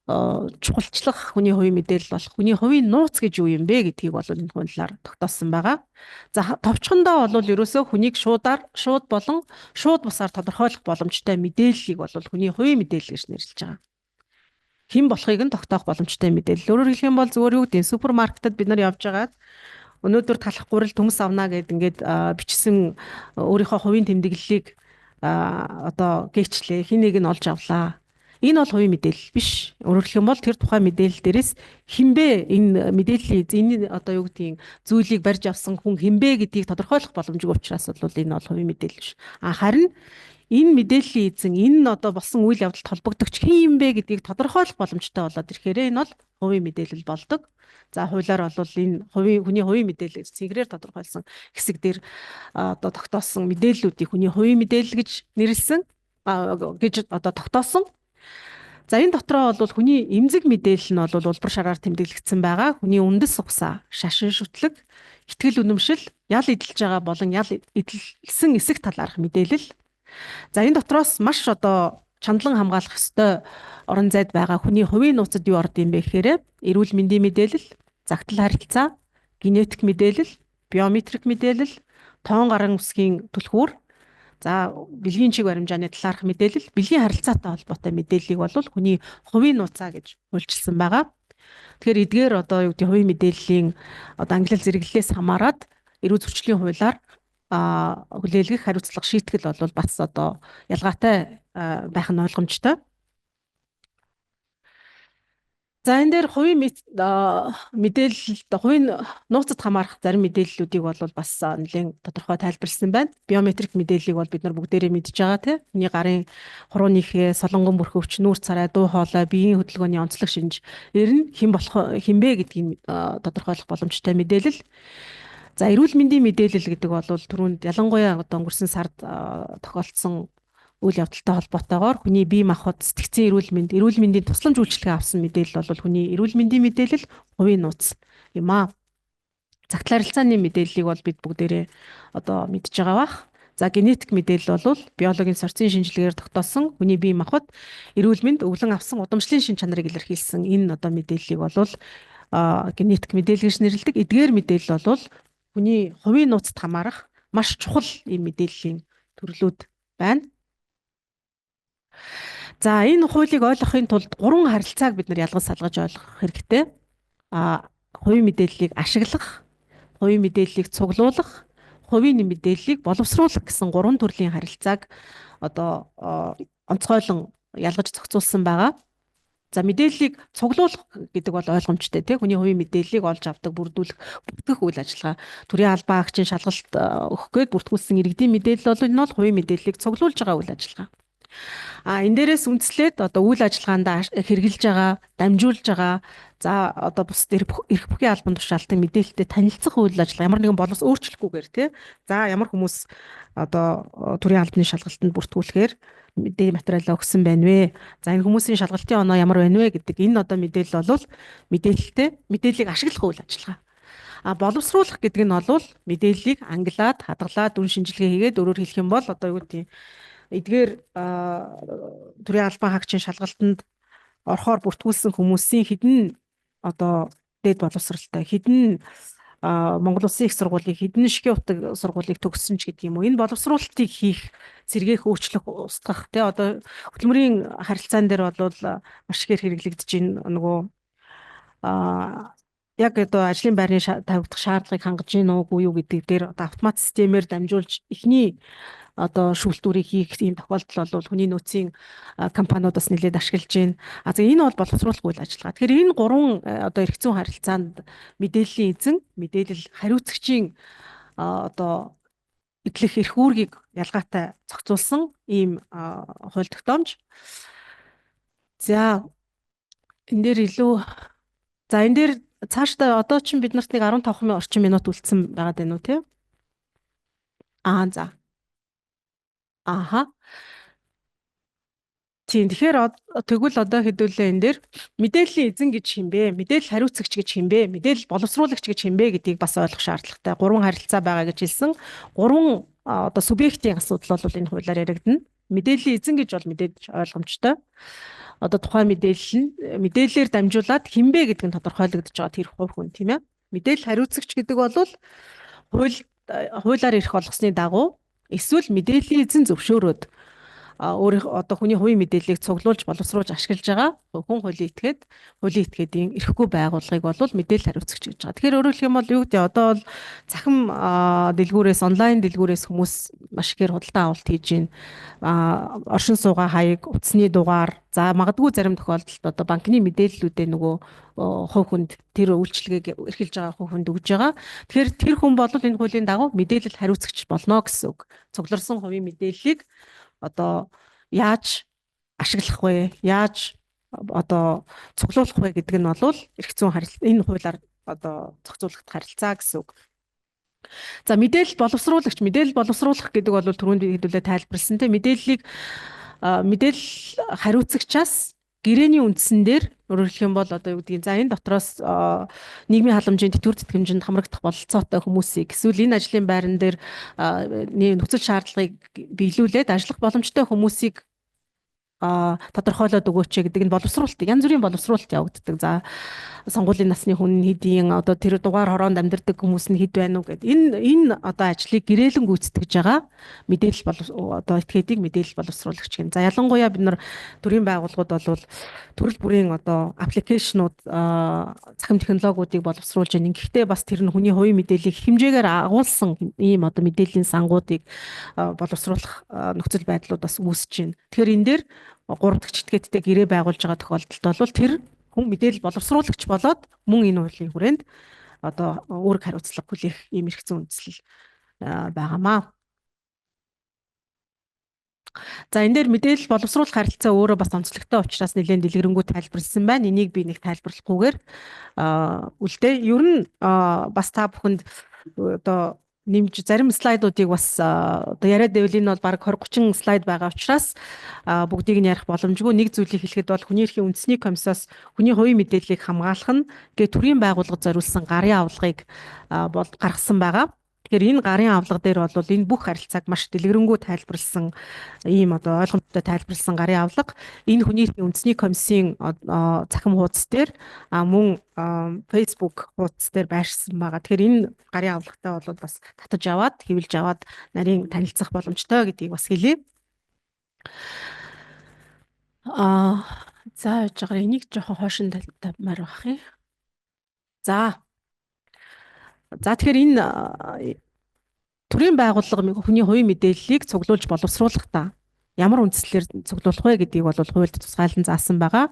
чухалчлах хүний хувийн мэдээлэл болох хүний хувийн нууц гэж юу юм бэ гэдгийг бол энэ хуулиар тогтоосон байгаа. За, товчхондоо бол ерөөсөө хүнийг шуудаар, шууд болон шууд бусаар тодорхойлох боломжтой мэдээллийг бол хүний хувийн мэдээлэл гэж нэрлэж байгаа. Хэн болохыг нь тогтоох боломжтой мэдээлэл. Өөрөөр хэлэх юм бол зүгээр юу гэдэг, супермаркетад бид нар явж байгаад өнөөдөр талах гурил төмс авна гэд ингээд бичсэн өөрийнхөө хувийн тэмдэглэлийг одоо гээчлээ, хэн нэг нь олж авлаа. Энэ бол хувийн мэдээлэл биш. Өөрөөр хэлэх юм бол тэр тухайн мэдээлэл дээрээс хинбэ энэ мэдээллийн энэ одоо юу гэдгийг зүйлийг барьж авсан хүн хинбэ гэдгийг тодорхойлох боломжгүй учраас бол энэ бол хувийн мэдээлэл биш. Харин Энэ мэдээллийн эзэн, энэ одоо болсон үйл явдалд холбогдогч хэн юм бэ гэдгийг тодорхойлох боломжтой болоод ирэхээр энэ бол хувийн мэдээлэл болдог. За, хуулиар бол энэ хувийн, хүний хувийн мэдээлэл цэнгэрээр тодорхойлсон хэсэг дээр одоо тогтоосон мэдээллүүдийг хүний хувийн мэдээлэл гэж нэрлэсэн гэж одоо тогтоосон. За, энэ дотроо бол хүний эмзэг мэдээлэл нь бол улбар шараар тэмдэглэгдсэн байгаа. Хүний үндэс угсаа, шашин шүтлэг, итгэл үнэмшил, ял эдэлж байгаа болон ял эдэлсэн эсэх талаарх мэдээлэл. За, энэ дотроос маш одоо чандлан хамгаалах ёстой орон зайд байгаа хүний хувийн нууцад юу ордог юм бэ гэхээр эрүүл мэндийн мэдээлэл, загтал харилцаа, генетик мэдээлэл, биометрик мэдээлэл, тоон гарын үсгийн түлхүүр, за, бэлгийн чиг баримжааны талаарх мэдээлэл, бэлгийн харилцаатай холбоотой мэдээллийг бол хүний хувийн нууцаа гэж хуульчилсан байгаа. Тэгэхээр эдгээр одоо юу гэдэг хувийн мэдээллийн одоо ангилал зэрэглэлээс хамаарат эрүү зөрчлийн хуулиар хүлээлгэх хариуцлага, шийтгэл бол бас одоо ялгаатай байх нь ойлгомжтой. За, энэ дээр хувийн мэдээлэл, хувийн нууцад хамаарах зарим мэдээллүүдийг бол бас нэлээд тодорхой тайлбарласан байна. Биометрик мэдээллийг бол бид нар бүгдээрээ мэдж байгаа, тийм. Хүний гарын хурууны ихээ, солонгон бүрхөвч, нүүр царай, дуу хоолой, биеийн хөдөлгөөний онцлог шинж ер нь хэн болох, хэн бэ гэдгийг тодорхойлох боломжтой мэдээлэл. За, эрүүл мэндийн мэдээлэл гэдэг бол түрүүнд ялангуяа одоо өнгөрсөн сард тохиолдсон үйл явдалтай холбоотойгоор хүний бие махбод, сэтгцийн эрүүл мэнд, эрүүл мэндийн тусламж үйлчилгээ авсан мэдээлэл бол хүний эрүүл мэндийн мэдээлэл, хувийн нууц юм аа. Загтал харилцааны мэдээллийг бол бид бүгдээрээ одоо мэдж байгаа бах. За, генетик мэдээлэл бол биологийн сорцын шинжилгээгээр тогтоосон хүний бие махбод, эрүүл мэнд, өвлөн авсан удамшлын шин чанарыг илэрхийлсэн энэ одоо мэдээллийг бол генетик мэдээлэл гэж нэрлэдэг. Эдгээр мэдээлэл бол хүний хувийн нууцад хамаарах маш чухал ийм мэдээллийн төрлүүд байна. За, энэ хуулийг ойлгохын тулд гурван харилцааг бид нар ялгаж салгаж ойлгох хэрэгтэй. Хувийн мэдээллийг ашиглах, хувийн мэдээллийг цуглуулах, хувийн мэдээллийг боловсруулах гэсэн гурван төрлийн харилцааг одоо онцгойлон ялгаж зохицуулсан байгаа. За, мэдээллийг цуглуулах гэдэг бол ойлгомжтой, тийм, хүний хувийн мэдээллийг олж авдаг, бүрдүүлэх, бүртгэх үйл ажиллагаа. Төрийн албан агчийн шалгалт өгөх гээд бүртгүүлсэн иргэдийн мэдээлэл бол энэ бол хувийн мэдээллийг цуглуулж байгаа үйл ажиллагаа. Энэ дээрээс үндэслээд одоо үйл ажиллагаанд хэрэглэж байгаа, дамжуулж байгаа, за, одоо бусад эрх бүхий албан тушаалтын мэдээлэлтэй танилцах үйл ажиллагаа, ямар нэгэн боловс өөрчлөхгүйгээр, тий. За, ямар хүмүүс одоо төрийн албаны шалгалтанд бүртгүүлэхээр мэдээ материалаа өгсөн байна вэ? За, энэ хүмүүсийн шалгалтын оноо ямар байна вэ гэдэг энэ одоо мэдээлэл бол мэдээлэлтэй мэдээллийг ашиглах үйл ажиллагаа. Боловсруулах гэдэг нь бол мэдээллийг ангилаад, хадгалаад, үн шинжилгээ хийгээд, өөрөөр хэлэх юм бол одоо юу гэдэг эдгээр төрийн албан хаагчийн шалгалтанд орохоор бүртгүүлсэн хүмүүсийн хэдэн одоо дээд боловсралтай, хэдэн Монгол Улсын их сургуулийг, хэдэн шигийн утга сургуулийг төгссөн ч гэдэг юм уу. Энэ боловсруулалтыг хийх, сэргээх, өөрчлөх, устгах, тий, одоо хөдөлмөрийн харилцаан дээр бол маш ихээр хэрэглэгдэж байна. Нөгөө яг одоо ажлын байрны тавигдах шаардлагыг хангаж гин үгүй юу гэдэг дээр одоо автомат системээр дамжуулж эхний одоо шүүлтүүрийг хийх ийм тохиолдол бол хүний нөөцийн компаниуд бас нэлээд ашиглаж байна. За, энэ бол боловсруулах үйл ажиллагаа. Тэгэхээр энэ гурван одоо эрх зүйн харилцаанд мэдээллийн эзэн, мэдээлэл хариуцагчийн одоо эдлэх эрх үүргийг ялгаатай зохицуулсан ийм хууль тогтоомж. За, энэ дээр илүү, за, энэ дээр цаашдаа одоо чинь бид нарт нэг 15 орчим минут үлдсэн байгаад байна уу, те? За. Аха. Тийм, тэгэхээр тэгвэл одоо хэдүүлээ энэ дээр мэдээллийн эзэн гэж хэн бэ? Мэдээлэл хариуцагч гэж хэн бэ? Мэдээлэл боловсруулагч гэж хэн бэ гэдгийг бас ойлгох шаардлагатай. Гурван харилцаа байгаа гэж хэлсэн. Гурван одоо субъектийн асуудал бол энэ хуулиар яригдана. Мэдээллийн эзэн гэж бол мэдээж ойлгомжтой. Одоо тухайн мэдээлэл нь мэдээллээр дамжуулаад хэн бэ гэдэг нь тодорхойлогдож байгаа тэр хувь хүн, тийм ээ. Мэдээлэл хариуцагч гэдэг бол хуулиар эрх олгосны дагуу эсвэл мэдээллийн эзэн зөвшөөрөөд өөрийнх одоо хүний хувийн мэдээллийг цуглуулж, боловсруулж ашиглаж байгаа хүн хуулийн этгээд, хуулийн этгээдийн эрхгүй байгууллагыг бол мэдээлэл хариуцагч гэж байгаа. Тэгэхээр өөрөөр хэлэх юм бол юу гэдэг, одоо бол цахим дэлгүүрээс, онлайн дэлгүүрээс хүмүүс маш ихээр худалдан авалт хийж байна. Оршин суугаа хаяг, утасны дугаар, за, магадгүй зарим тохиолдолд одоо банкны мэдээллүүдээ нөгөө хувь хүнд, тэр үйлчилгээг эрхэлж байгаа хувь хүнд өгж байгаа. Тэгэхээр тэр хүн бол энэ хуулийн дагуу мэдээлэл хариуцагч болно гэсэн үг. Цугларсан хувийн мэдээллийг одоо яаж ашиглах вэ? Яаж одоо цуглуулах вэ гэдэг нь бол эрх зүйн харилцаа, энэ хуулиар одоо зохицуулагдах харилцаа гэсэн үг. За, мэдээлэл боловсруулагч, мэдээлэл боловсруулах гэдэг бол түрүүнд хэдүүлээ тайлбарласан те, мэдээллийг мэдээлэл хариуцагчаас гэрээний үндсэн дээр, өөрөөр хэлэх юм бол одоо юу гэдгийг, за энэ дотроос нийгмийн халамжийн тэтгэвэр тэтгэмжинд хамрагдах бололцоотой хүмүүсийг эсвэл энэ ажлын байран дээр нөхцөл шаардлагыг биелүүлээд ажиллах боломжтой хүмүүсийг тодорхойлоод өгөөч гэдэг нь боловсруулалт, янз бүрийн боловсруулалт явагддаг. За, сонгуулийн насны хүн хэдийн, одоо тэр дугаар хороонд амьдардаг хүмүүс нь хэд байна уу гэд. Энэ одоо ажлыг гэрээлэн гүйцэтгэж байгаа мэдээлэл бол одоо этгээдийг мэдээлэл боловсруулагч гэн. За, ялангуяа бид нар төрийн байгууллагууд бол төрөл бүрийн одоо application ууд, цахим технологиудыг боловсруулж байна. Гэхдээ бас тэр нь хүний хувийн мэдээллийг хэмжээгээр агуулсан ийм одоо мэдээллийн сангуудыг боловсруулах нөхцөл байдлууд бас үүсэж байна. Тэгэхээр энэ дээр 3 дахь этгээдтэй гэрээ байгуулж байгаа тохиолдолд бол тэр хүн мэдээлэл боловсруулагч болоод мөн энэ хуулийн хүрээнд одоо үүрэг хариуцлага хүлээх ийм эрх зүйн үндслэл байгаамаа. За, энэ дээр мэдээлэл боловсруулах харилцаа өөрөө бас онцлогтой учраас нэлээд дэлгэрэнгүй тайлбарласан байна. Энийг би нэг тайлбарлахгүйгээр үлдээ. Ер нь бас та бүхэнд одоо нэмж зарим слайдуудыг бас одоо яриад байвал энэ бол бараг 20 30 слайд байгаа учраас бүгдийг нь ярих боломжгүй. Нэг зүйлийг хэлэхэд бол хүний эрхийн үндэсний комиссоос хүний хувийн мэдээллийг хамгаалах нь гэ төрийн байгууллагад зориулсан гарын авлагыг бол гаргасан байгаа. Тэгэхээр энэ гарын авлага дээр бол энэ бүх харилцааг маш дэлгэрэнгүй тайлбарласан, ийм одоо ойлгомжтой тайлбарласан гарын авлага энэ хүний эрхийн үндэсний комиссийн цахим хуудас дээр, мөн Facebook хуудас дээр байршсан байгаа. Тэгэхээр энэ гарын авлагатай бол бас татаж аваад, хэвлэж аваад нарийн танилцах боломжтой гэдгийг бас хэлье. За, яж байгаа, энийг жоохон хойшин тавьмаар байх юм. За, тэгэхээр энэ төрийн байгууллага хүний хувийн мэдээллийг цуглуулж боловсруулахдаа ямар үндслээр цуглуулах вэ гэдгийг бол хуульд тусгайлан заасан байгаа.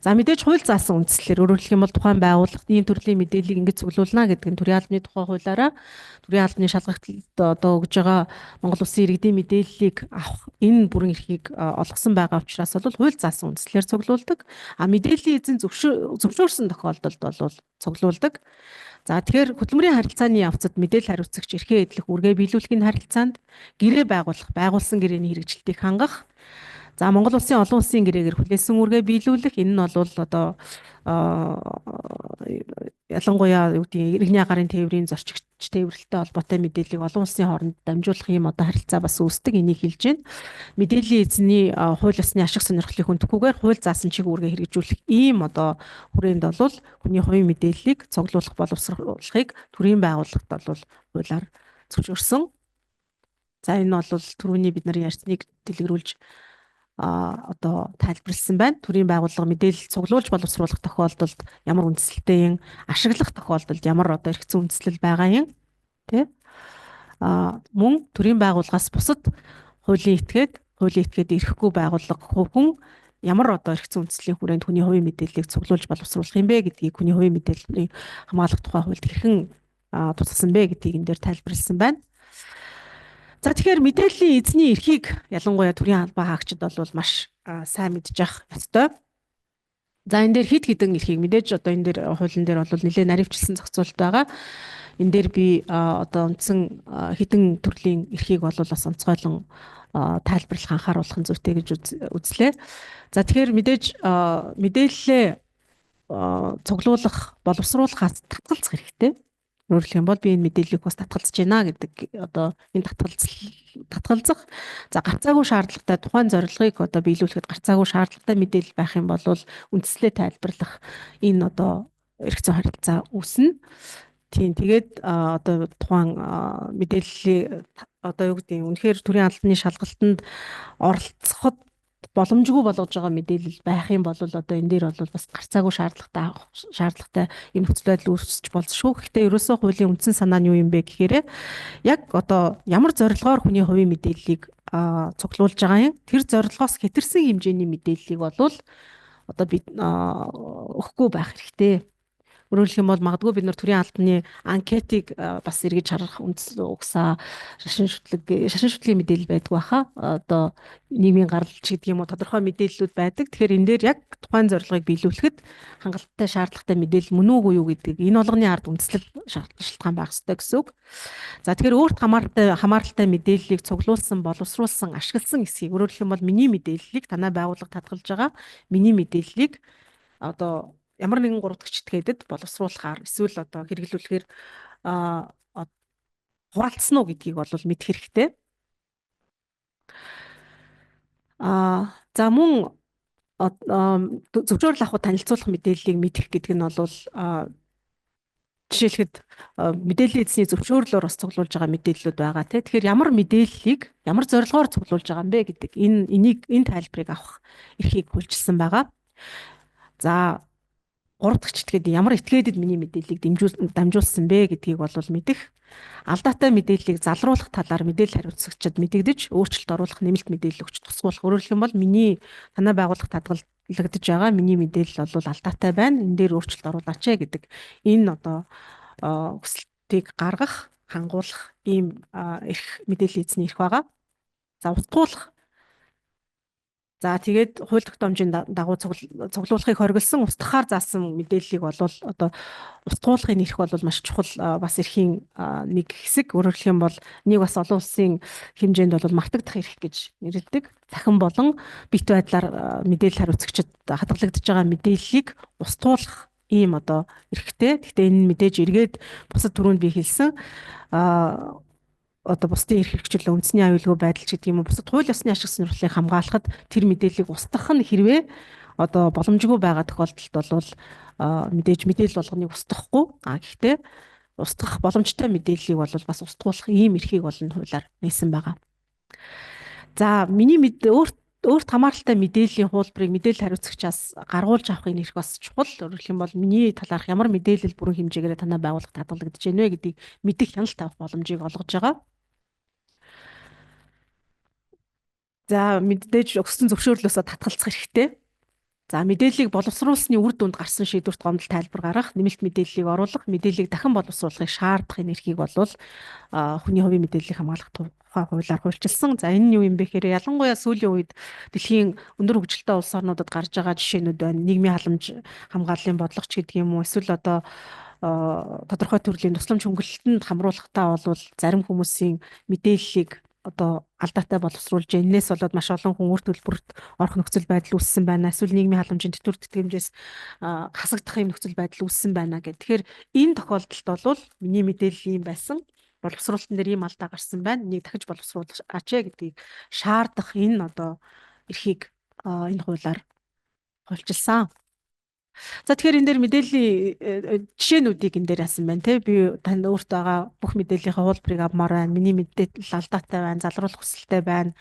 За, мэдээж хууль заасан үндслээр, өөрөөр хэлэх юм бол тухайн байгууллагт ийм төрлийн мэдээллийг ингэж цуглуулна гэдэг нь төрийн албаны тухай хуулиараа төрийн албаны шалгалтад одоо өгж байгаа Монгол Улсын иргэдийн мэдээллийг авах энэ бүрэн эрхийг олгосон байгаа учраас бол хууль заасан үндслээр цуглуулдаг. А мэдээллийн эзэн зөвшөөрсөн тохиолдолд бол цуглуулдаг. За, тэгэхээр хөдөлмөрийн харилцааны явцад мэдээлэл хариуцагч эрхээ эдлэх, үүргээ биелүүлэхийн харилцаанд гэрээ байгуулах, байгуулсан гэрээний хэрэгжилтийг хангах. За, Монгол Улсын олон улсын гэрээгээр хүлээсэн үүргээ биелүүлэх, энэ нь бол одоо ялангуяа юу гэдгийг иргэний агарын тээврийн зорчигч тээвэрлэлтэй холбоотой мэдээллийг олон улсын хооронд дамжуулах ийм одоо харилцаа бас үүсдэг. Энийг хэлж байна. Мэдээллийн эзний хууль ёсны ашиг сонирхлыг хүндэхгүйгээр хууль заасан чиг үүргээ хэрэгжүүлэх ийм одоо хүрээнд бол хүний хувийн мэдээллийг цуглуулах, боловсруулахыг төрийн байгууллагт бол хуулиар зөвшөөрсөн. За, энэ бол түрүүний бид нарын ярьсныг дэлгэрүүлж одоо тайлбарласан байна. Төрийн байгууллага мэдээлэл цуглуулж боловсруулах тохиолдолд ямар үндсэлтэй юм, ашиглах тохиолдолд ямар одоо эрх зүйн үндслэл байгаа юм, тий? Мөн төрийн байгууллагаас бусад хуулийн этгээд, хуулийн этгээд ирэхгүй байгууллага, хувь хүн ямар одоо эрх зүйн үндслийн хүрээнд хүний хувийн мэдээллийг цуглуулж боловсруулах юм бэ гэдгийг хүний хувийн мэдээллийг хамгаалах тухай хуульд хэрхэн тусгасан бэ гэдгийг энэ дээр тайлбарласан байна. За, тэгэхээр мэдээллийн эзний эрхийг ялангуяа төрийн албан хаагчид бол маш сайн мэдчих ёстой. За, энэ дээр хэд хэдэн эрхийг мэдээж одоо энэ дээр хуулийн дээр бол нэлээд наривчлсан зохицуулалт байгаа. Энэ дээр би одоо үндсэн хэдэн төрлийн эрхийг бол бас онцгойлон тайлбарлах, анхааруулах нь зүйтэй гэж үзлээ. За, тэгэхээр мэдээж мэдээллээ цуглуулах, боловсруулахаас татгалзах хэрэгтэй. Өөрөөр хэлэх юм бол би энэ мэдээллийг бас татгалзаж байна гэдэг одоо энэ татгалзах. За, гарцаагүй шаардлагатай, тухайн зорилгыг одоо биелүүлэхэд гарцаагүй шаардлагатай мэдээлэл байх юм бол үндслээ тайлбарлах энэ одоо эрх зүйн харилцаа үүснэ. Тийм, тэгээд одоо тухайн мэдээллийг одоо юу гэдэг, үнэхээр төрийн албаны шалгалтанд оролцоход боломжгүй болгож байгаа мэдээлэл байх юм бол одоо энэ дээр бол бас гарцаагүй шаардлагатай юм нөхцөл байдал үүсч болзошгүй. Гэхдээ ерөөсөө хуулийн үндсэн санаа нь юу юм бэ гэхээр яг одоо ямар зорилгоор хүний хувийн мэдээллийг цуглуулж байгаа юм, тэр зорилгоос хэтэрсэн хэмжээний мэдээллийг болвол одоо бид өгөхгүй байх хэрэгтэй. Өөрөөр хэлэх юм бол магадгүй бид нар төрийн албаны анкетыг бас эргэж харах үндэс угсаа шашин шүтлэг шашин шүтлгийн мэдээлэл байдаг баха. Одоо нийгмийн гаралч гэдэг юм уу, тодорхой мэдээллүүд байдаг. Тэгэхээр энэ дээр яг тухайн зорилгыг биелүүлэхэд хангалттай шаардлагатай мэдээлэл мөн үгүй юу гэдэг энэ болгоны ард үндэслэл шалтгаан байх ёстой гэсэн үг. За, тэгэхээр өөрт хамааралтай мэдээллийг цуглуулсан, боловсруулсан, ашигласан эсхийг, өөрөөр хэлэх юм бол миний мэдээллийг, танай байгууллага татгалж байгаа миний мэдээллийг одоо ямар нэгэн гурав дахь этгээдэд боловсруулахаар эсвэл одоо хэрэглүүлэхээр хуваалцсан уу гэдгийг бол мэдэх хэрэгтэй. За, мөн зөвшөөрөл авахд танилцуулах мэдээллийг мэдэх гэдэг нь бол жишээлхэд мэдээллийн эзний зөвшөөрлөөр бас цуглуулж байгаа мэдээллүүд байгаа, тий. Тэгэхээр ямар мэдээллийг ямар зорилгоор цуглуулж байгаа юм бэ гэдэг энэ энийг энэ тайлбарыг авах эрхийг хуульчилсан байгаа. За, гурав дахь этгээд ямар этгээдэд миний мэдээллийг дамжуулсан бэ гэдгийг бол мэдэх. Алдаатай мэдээллийг залруулах талаар мэдээлэл хариуцагчид мэдэгдэж, өөрчлөлт оруулах, нэмэлт мэдээлэл өгч тусгуулах. Өөрөөр хэлэх юм бол миний танай байгууллага татгалагдаж байгаа миний мэдээлэл бол алдаатай байна. Энэ дээр өөрчлөлт оруулаач ээ гэдэг энэ одоо хүсэлтийг гаргах, хангуулах ийм эрх, мэдээллийн эзний эрх байгаа. За, устгуулах. За, тэгээд хууль тогтоомжийн дагуу цуглуулахыг хориглосон, устгахаар заасан мэдээллийг бол одоо устгуулахын эрх бол маш чухал бас эрхийн нэг хэсэг. Өөрөөр хэлэх юм бол нэг бас олон улсын хэмжээнд бол мартагдах эрх гэж нэрлэдэг. Цахим болон бит байдлаар мэдээлэл хариуцагчид хадгалагдаж байгаа мэдээллийг устгуулах ийм одоо эрхтэй. Гэхдээ энэ мэдээж эргээд бусад түрүүнд би хэлсэн одоо бусдын эрх хэрэгчлээ, үндэсний аюулгүй байдал ч гэдэг юм уу, бусад хууль ёсны ашиг сонирхлыг хамгаалахад тэр мэдээллийг устгах нь хэрвээ одоо боломжгүй байгаа тохиолдолд бол мэдээж мэдээлэл болгоныг устгахгүй. А гэхдээ устгах боломжтой мэдээллийг бол бас устгуулах ийм эрхийг бол энэ хуулиар нээсэн байгаа. За, миний өөрт өөрт хамааралтай мэдээллийн хуулбарыг мэдээлэл хариуцагчаас гаргуулж авахын эрх бас чухал. Өөрөөр хэлэх юм бол миний талаарх ямар мэдээлэл бүрэн хэмжээгээр танай байгууллагад хадгалагдаж байна вэ гэдгийг мэдэх, хяналт авах боломжийг олгож байгаа. За, мэдээж өгсөн зөвшөөрлөөсөө татгалзах хэрэгтэй. За, мэдээллийг боловсруулсны үр дүнд гарсан шийдвэрт гомдол тайлбар гаргах, нэмэлт мэдээллийг оруулах, мэдээллийг дахин боловсруулахыг шаардах энэ эрхийг бол хүний хувийн мэдээллийг хамгаалах тухай хуулиар хуульчилсан. За, энэ нь юу юм бэ гэхээр ялангуяа сүүлийн үед дэлхийн өндөр хөгжилтэй улс орнуудад гарч байгаа жишээнүүд байна. Нийгмийн халамж хамгааллын бодлого ч гэдэг юм уу, эсвэл одоо тодорхой төрлийн тусламж хөнгөлөлтөнд хамруулахдаа бол зарим хүмүүсийн мэдээллийг одоо алдаатай боловсруулж, энээс болоод маш олон хүн үр төлбөрт орох нөхцөл байдал үүссэн байна. Эсвэл нийгмийн халамжийн тэтгэвэр тэтгэмжээс хасагдах юм нөхцөл байдал үүссэн байна гэх. Тэгэхээр энэ тохиолдолд бол миний мэдээлэл ийм байсан. Боловсруулалтын дээр ийм алдаа гарсан байна. Энийг дахиж боловсруулаач ээ гэдгийг шаардах энэ одоо эрхийг энэ хуулиар хуульчилсан. За, тэгэхээр энэ дээр мэдээллийн жишээнүүдийг энэ дээр яасан байна те. Би танд өөртөө байгаа бүх мэдээллийнхаа хуулбарыг авмаар байна. Миний мэдээлэл алдаатай байна, залруулах хүсэлтэй байна.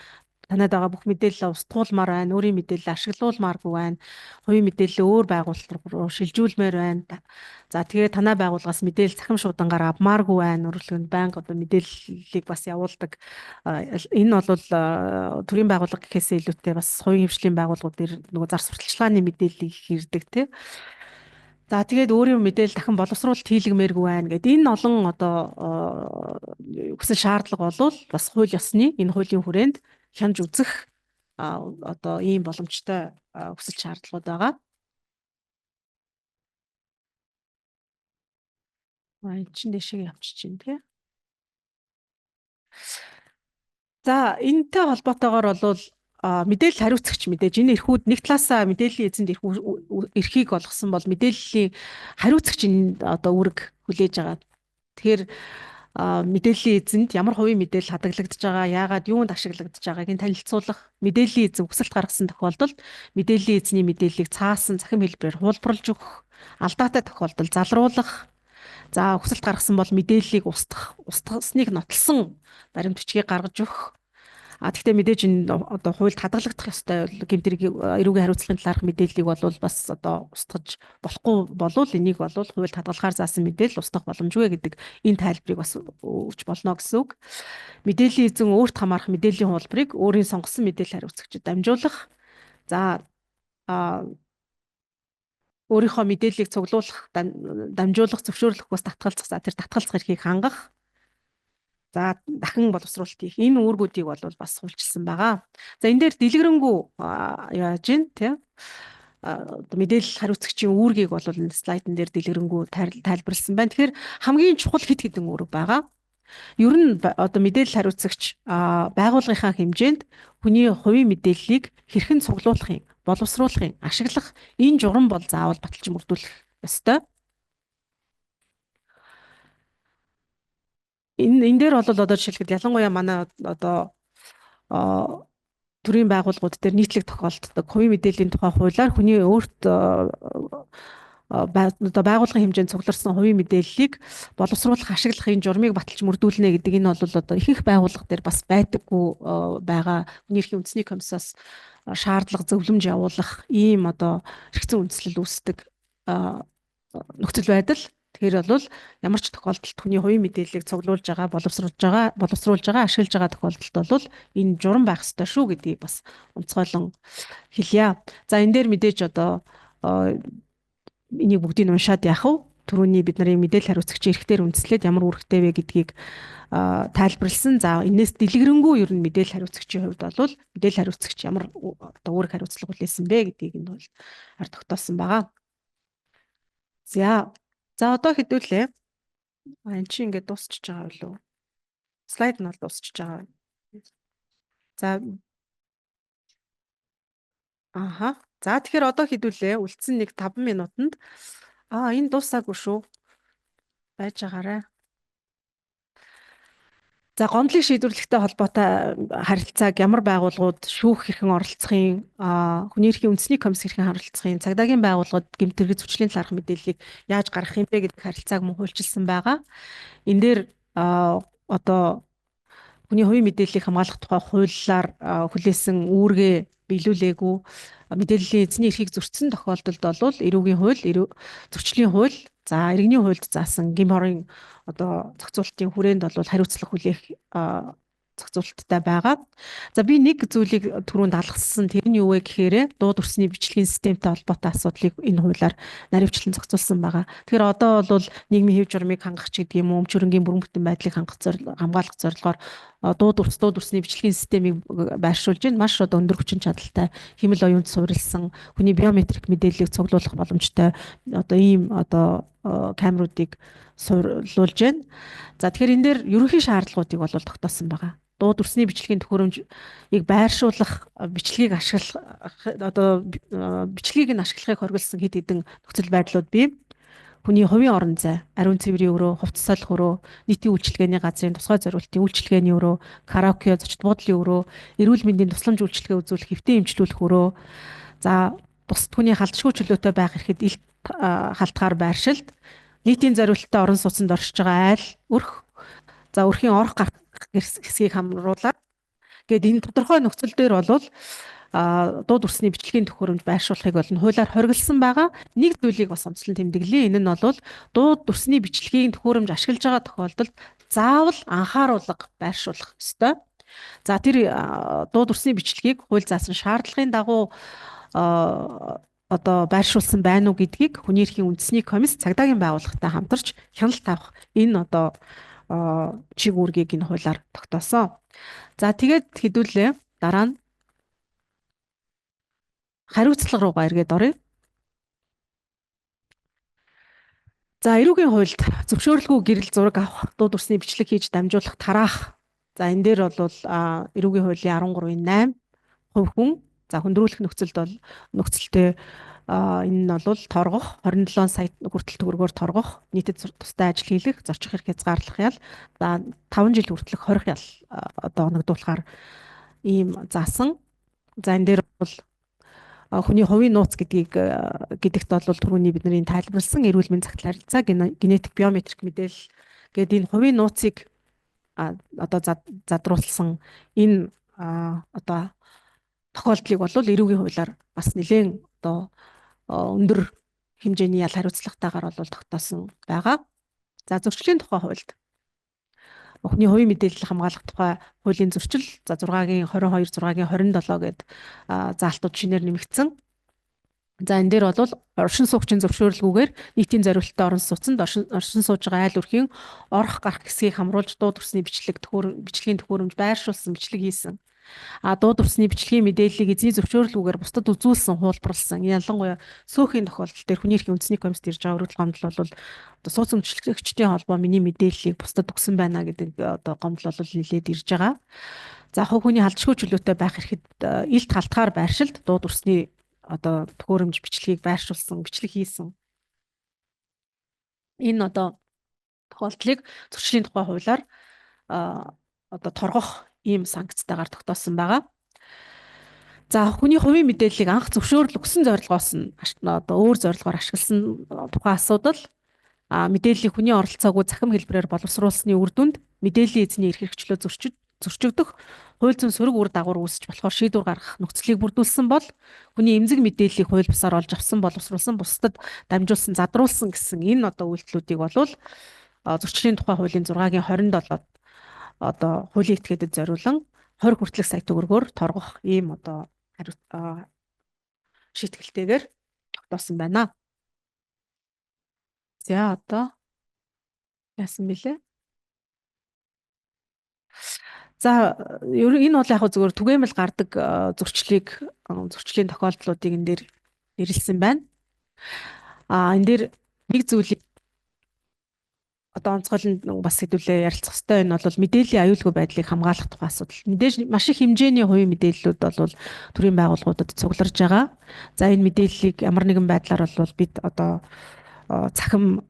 Танад байгаа бүх мэдээлэлээ устгуулмаар байна, өөрийн мэдээлэл ашиглуулмааргүй байна. Хувийн мэдээлэлээ өөр байгууллага руу шилжүүлмээр байна. За, тэгээ танай байгууллагаас мэдээлэл цахим шуудангаар авмааргүй байна. Өөрөлдөнд байнга одоо мэдээллийг бас явуулдаг. Энэ бол төрийн байгууллага гэхээсээ илүүтэй бас хувийн хвшлийн байгууллагууд дээр нөгөө зар сурталчилгааны мэдээллийг хэрдэг тий. За, тэгээд өөрийн мэдээлэл дахин боловсруулалт хийлгэмээргүй байна гэд энэ олон одоо хүсэл шаардлага болвол бас хууль ёсны энэ хуулийн хүрээнд хянаж үзэх одоо ийм боломжтой хүсэл шаардлагууд байгаа. Энэ чинь дэшег явчих чинь тий. За, энэтэй холбоотойгоор бол мэдээлэл хариуцагч мэдээж энэ эрхүүд нэг талаасаа мэдээллийн эзэнд эрхийг олгосон бол мэдээллийн хариуцагч энэ одоо үүрэг хүлээж байгаа. Тэгэхээр мэдээллийн эзэнд ямар хувийн мэдээлэл хадгалагдаж байгаа, яагаад, юунд ашиглагдаж байгааг нь танилцуулах, мэдээллийн эзэн хүсэлт гаргасан тохиолдолд мэдээллийн эзний мэдээллийг цаасан цахим хэлбэрээр хуулбарлаж өгөх, алдаатай тохиолдолд залруулах, за, хүсэлт гаргасан бол мэдээллийг устгах, устгасныг нотлсон баримт бичгийг гаргаж өгөх. А тэгтээ мэдээж энэ одоо хуульд хадгалагдах ёстой гэмт хэрэг эрүүгийн хариуцлагын талаарх мэдээллийг бол бас одоо устгаж болохгүй болвол энийг бол хуульд хадгалахаар заасан мэдээлэл устгах боломжгүй гэдэг энэ тайлбарыг бас өгч болно гэсэн үг. Мэдээллийн эзэн өөрт хамаарах мэдээллийн хуулбарыг өөрийн сонгосон мэдээлэл хариуцагчид дамжуулах. За, Өөрийнхөө мэдээллийг цуглуулах, дамжуулах, зөвшөөрлөхөөс татгалзах, за тэр татгалзах эрхийг хангах. За дахин боловсруулалт хийх энэ үүргүүдийг бол бас хуульчилсан байгаа. За энэ дээр дэлгэрэнгүй яаж гин тий мэдээлэл хариуцагчийн үүргийг бол энэ слайдн дээр дэлгэрэнгүй тайлбарласан байна. Тэгэхээр хамгийн чухал хэд хэдэн үүрэг байгаа. Ер нь одоо мэдээлэл хариуцагч байгууллагынхаа хэмжээнд хүний хувийн мэдээллийг хэрхэн цуглуулахын, боловсруулахын, ашиглах энэ журам бол заавал баталж мөрдүүлэх ёстой. Энэ дээр бол одоо жишээлбэл ялангуяа манай одоо төрийн байгууллагууд дээр нийтлэг тохиолддог хувийн мэдээллийн тухай хуулиар хүний өөрт одоо байгууллагын хэмжээнд цугларсан хувийн мэдээллийг боловсруулах, ашиглах энэ журмыг баталж мөрдүүлнэ гэдэг энэ бол одоо ихэнх байгууллага дээр бас байдаггүй байгаа. Хүний эрхийн үндэсний комиссаас шаардлага зөвлөмж явуулах ийм одоо эрхцэн үндслэл үүсдэг нөхцөл байдал. Тэгэхээр бол ямар ч тохиолдолд хүний хувийн мэдээллийг цуглуулж байгаа, боловсруулж байгаа, ашиглаж байгаа тохиолдолд бол энэ журам байх ёстой шүү гэдгийг бас онцгойлон хэлье. За энэ дээр мэдээж одоо энийг бүгдийг уншаад яах вэ? Түрүүний бид нарын мэдээлэл хариуцагчийн эрхтээр үндэслээд ямар үүрэгтэй вэ гэдгийг тайлбарласан. За энээс дэлгэрэнгүй ер нь мэдээлэл хариуцагчийн хувьд бол мэдээлэл хариуцагч ямар одоо үүрэг хариуцлага хүлээсэн бэ гэдгийг энэ бол хар тогтоосон байгаа. За одоо хэдүүлээ. Энэ чи ингээд дуусчихж байгаа болов уу? Слайд нь бол дуусчихж байгаа. За аха. За тэгэхээр одоо хэдүүлээ үлдсэн нэг 5 минутанд энэ дуусаагүй шүү. Байж байгаарай. За гомдлыг шийдвэрлэхтэй холбоотой харилцааг ямар байгууллагууд шүүх хэрхэн оролцохын, хүний эрхийн үндэсний комисс хэрхэн оролцохын, цагдаагийн байгууллагууд гэмт хэрэг зөрчлийн талаарх мэдээллийг яаж гаргах юм бэ гэдэг харилцааг мөн хуульчилсан байгаа. Энэ дээр одоо хүний хувийн мэдээллийг хамгаалах тухай хуулиар хүлээсэн үүргээ биелүүлээгүй мэдээллийн эзний эрхийг зөрчсөн тохиолдолд бол эрүүгийн хууль, зөрчлийн хууль, за иргэний хуульд заасан гэм хорын одоо зохицуултын хүрээнд бол хариуцлага хүлээх зохицуулттай байгаа. За би нэг зүйлийг түрүүнд алгассан. Тэр нь юу вэ гэхээр дуу дүрсний бичлэгийн системтэй холбоотой асуудлыг энэ хуулиар наривчлан зохицуулсан байгаа. Тэгэхээр одоо бол нийгмийн хэв журмыг хангах ч гэдэг юм уу, өмч хөрөнгийн бүрэн бүтэн байдлыг хангах хамгаалах зорилгоор дуу дүрсний бичлэгийн системийг байршуулж байна. Маш одоо өндөр хүчин чадалтай химэл оюунд суурилсан хүний биометрик мэдээллийг цуглуулах боломжтой одоо ийм одоо камеруудыг суйрлуулж байна. За тэгэхээр энэ дээр ерөнхий шаардлагуудыг бол тогтоосон байгаа. Дуу дүрсний бичлэгийн төхөөрөмжийг байршуулах, бичлэгийг ашиглах, одоо бичлэгийг нь ашиглахыг хориглосон хэд хэдэн нөхцөл байдлууд бий. Хүний хувийн орон зай, ариун цэврийн өрөө, хувцас солих өрөө, нийтийн үйлчилгээний газрын тусгай зориултын үйлчилгээний өрөө, караоке, зочид буудлын өрөө, эрүүл мэндийн тусламж үйлчилгээ үзүүлэх, хэвтэн эмчлүүлэх өрөө. За бусад хүний халдшгүй чөлөөтэй байх эрхэд илт халтгаар байршилт, нийтийн зориулттай орон сууцнд оршиж байгаа айл, өрх, за өрхийн орох гарах хэсгийг хамруулаад гээд энэ тодорхой нөхцөл дээр бол дуу дүрсний бичлэгийн төхөөрөмж байршуулахыг бол хуулиар хориглосон байгаа. Нэг зүйлийг бас онцлон тэмдэглэе. Энэ нь бол дуу дүрсний бичлэгийн төхөөрөмж ашиглаж байгаа тохиолдолд заавал анхааруулга байршуулах ёстой. За тэр дуу дүрсний бичлэгийг хууль заасан шаардлагын дагуу одоо байршуулсан байна уу гэдгийг хүний эрхийн үндэсний комисс цагдаагийн байгууллагатай хамтарч хяналт тавих энэ одоо чиг үүргийг энэ хуулиар тогтоосон. За тэгээд хэдүүлээ дараа нь хариуцлага руугаа эргээд оръё. За эрүүгийн хуульд зөвшөөрлгүй гэрэл зураг авах, дуу дүрсний бичлэг хийж дамжуулах, тараах. За энэ дээр бол эрүүгийн хуулийн 13-ын 8 хувь хүн за хүндрүүлэх нөхцөлд бол нөхцөлтэй энэ нь бол торгох 27 сая хүртэл төгрөгөөр торгох, нийтэд тустай ажил хийлгэх, зорчих эрх хязгаарлах ял, за 5 жил хүртэлх хорих ял одоо оногдуулахаар ийм заасан. За энэ дээр бол хүний хувийн нууц гэдгийг гэдэгт бол түрүүний бидний тайлбарласан эрүүл мэндийн загтал харилцаа, генетик биометрик мэдээлэл гээд энэ хувийн нууцыг одоо задруулсан энэ одоо тохиолдлыг бол эрүүгийн хуулиар бас нэлээд одоо өндөр хэмжээний ял хариуцлагатайгаар бол тогтоосон байгаа. За зөрчлийн тухай хуульд хүний хувийн мэдээлэл хамгаалах тухай хуулийн зөрчил за 6-гийн 22, 6-гийн 27 гээд заалтууд шинээр нэмэгдсэн. За энэ дээр бол оршин суугчийн зөвшөөрлгүйгээр нийтийн зориулттай орон сууцнд оршин сууж байгаа айл өрхийн орох гарах хэсгийг хамруулж дуу дүрсний бичлэг бичлэгийн төхөөрөмж байршуулсан бичлэг хийсэн. А дуу дүрсний бичлэгийн мэдээллийг эзний зөвшөөрлгүйгээр бусдад үзүүлсэн, хуулбарласан. Ялангуяа сөөхийн тохиолдол дээр хүний эрхийн үндэсний комиссд ирж байгаа өргөдөл гомдол бол одоо сууц өмчлөгчдийн холбоо миний мэдээллийг бусдад өгсөн байна гэдэг одоо гомдол бол нэлээд ирж байгаа. За хувь хүний халдшгүй чөлөөтэй байх эрхэд илт халтгаар байршилд дуу дүрсний одоо төхөөрөмж бичлэгийг байршуулсан, бичлэг хийсэн. Энэ одоо тохиолдлыг зөрчлийн тухай хуулиар одоо торгох ийм санкцтайгаар тогтоосон байгаа. За хүний хувийн мэдээллийг анх зөвшөөрөл өгсөн зорилгоос нь одоо өөр зорилгоор ашигласан тухайн асуудал, мэдээллийг хүний оролцоогүй цахим хэлбэрээр боловсруулсны үр дүнд мэдээллийн эзний эрх хэрэгчлөө зөрчигдөх хууль зүйн сөрөг үр дагавар үүсэж болохоор шийдвэр гаргах нөхцөлийг бүрдүүлсэн бол хүний эмзэг мэдээллийг хууль бусаар олж авсан, боловсруулсан, бусдад дамжуулсан, задруулсан гэсэн энэ одоо үйлдэлүүдийг болвол зөрчлийн тухай хуулийн 6-гийн 27-д одоо хуулийн этгээдэд зориулан 20 хүртэлх сая төгрөгөөр торгох ийм одоо шийтгэлтэйгээр тогтоосон байна. За одоо яасан бэлээ? За ер нь энэ бол яг зөвхөн түгээмэл гардаг зөрчлийг зөрчлийн тохиолдлуудыг энэ дээр нэрлсэн байна. Энэ дээр нэг зүйлийг одоо онцгойлонд бас хэдүүлээ ярилцах хэрэгтэй. Энэ бол мэдээллийн аюулгүй байдлыг хамгаалах тухай асуудал. Мэдээж маш их хэмжээний хувийн мэдээллүүд бол төрийн байгууллагуудад цугларж байгаа. За энэ мэдээллийг ямар нэгэн байдлаар бол бид одоо цахим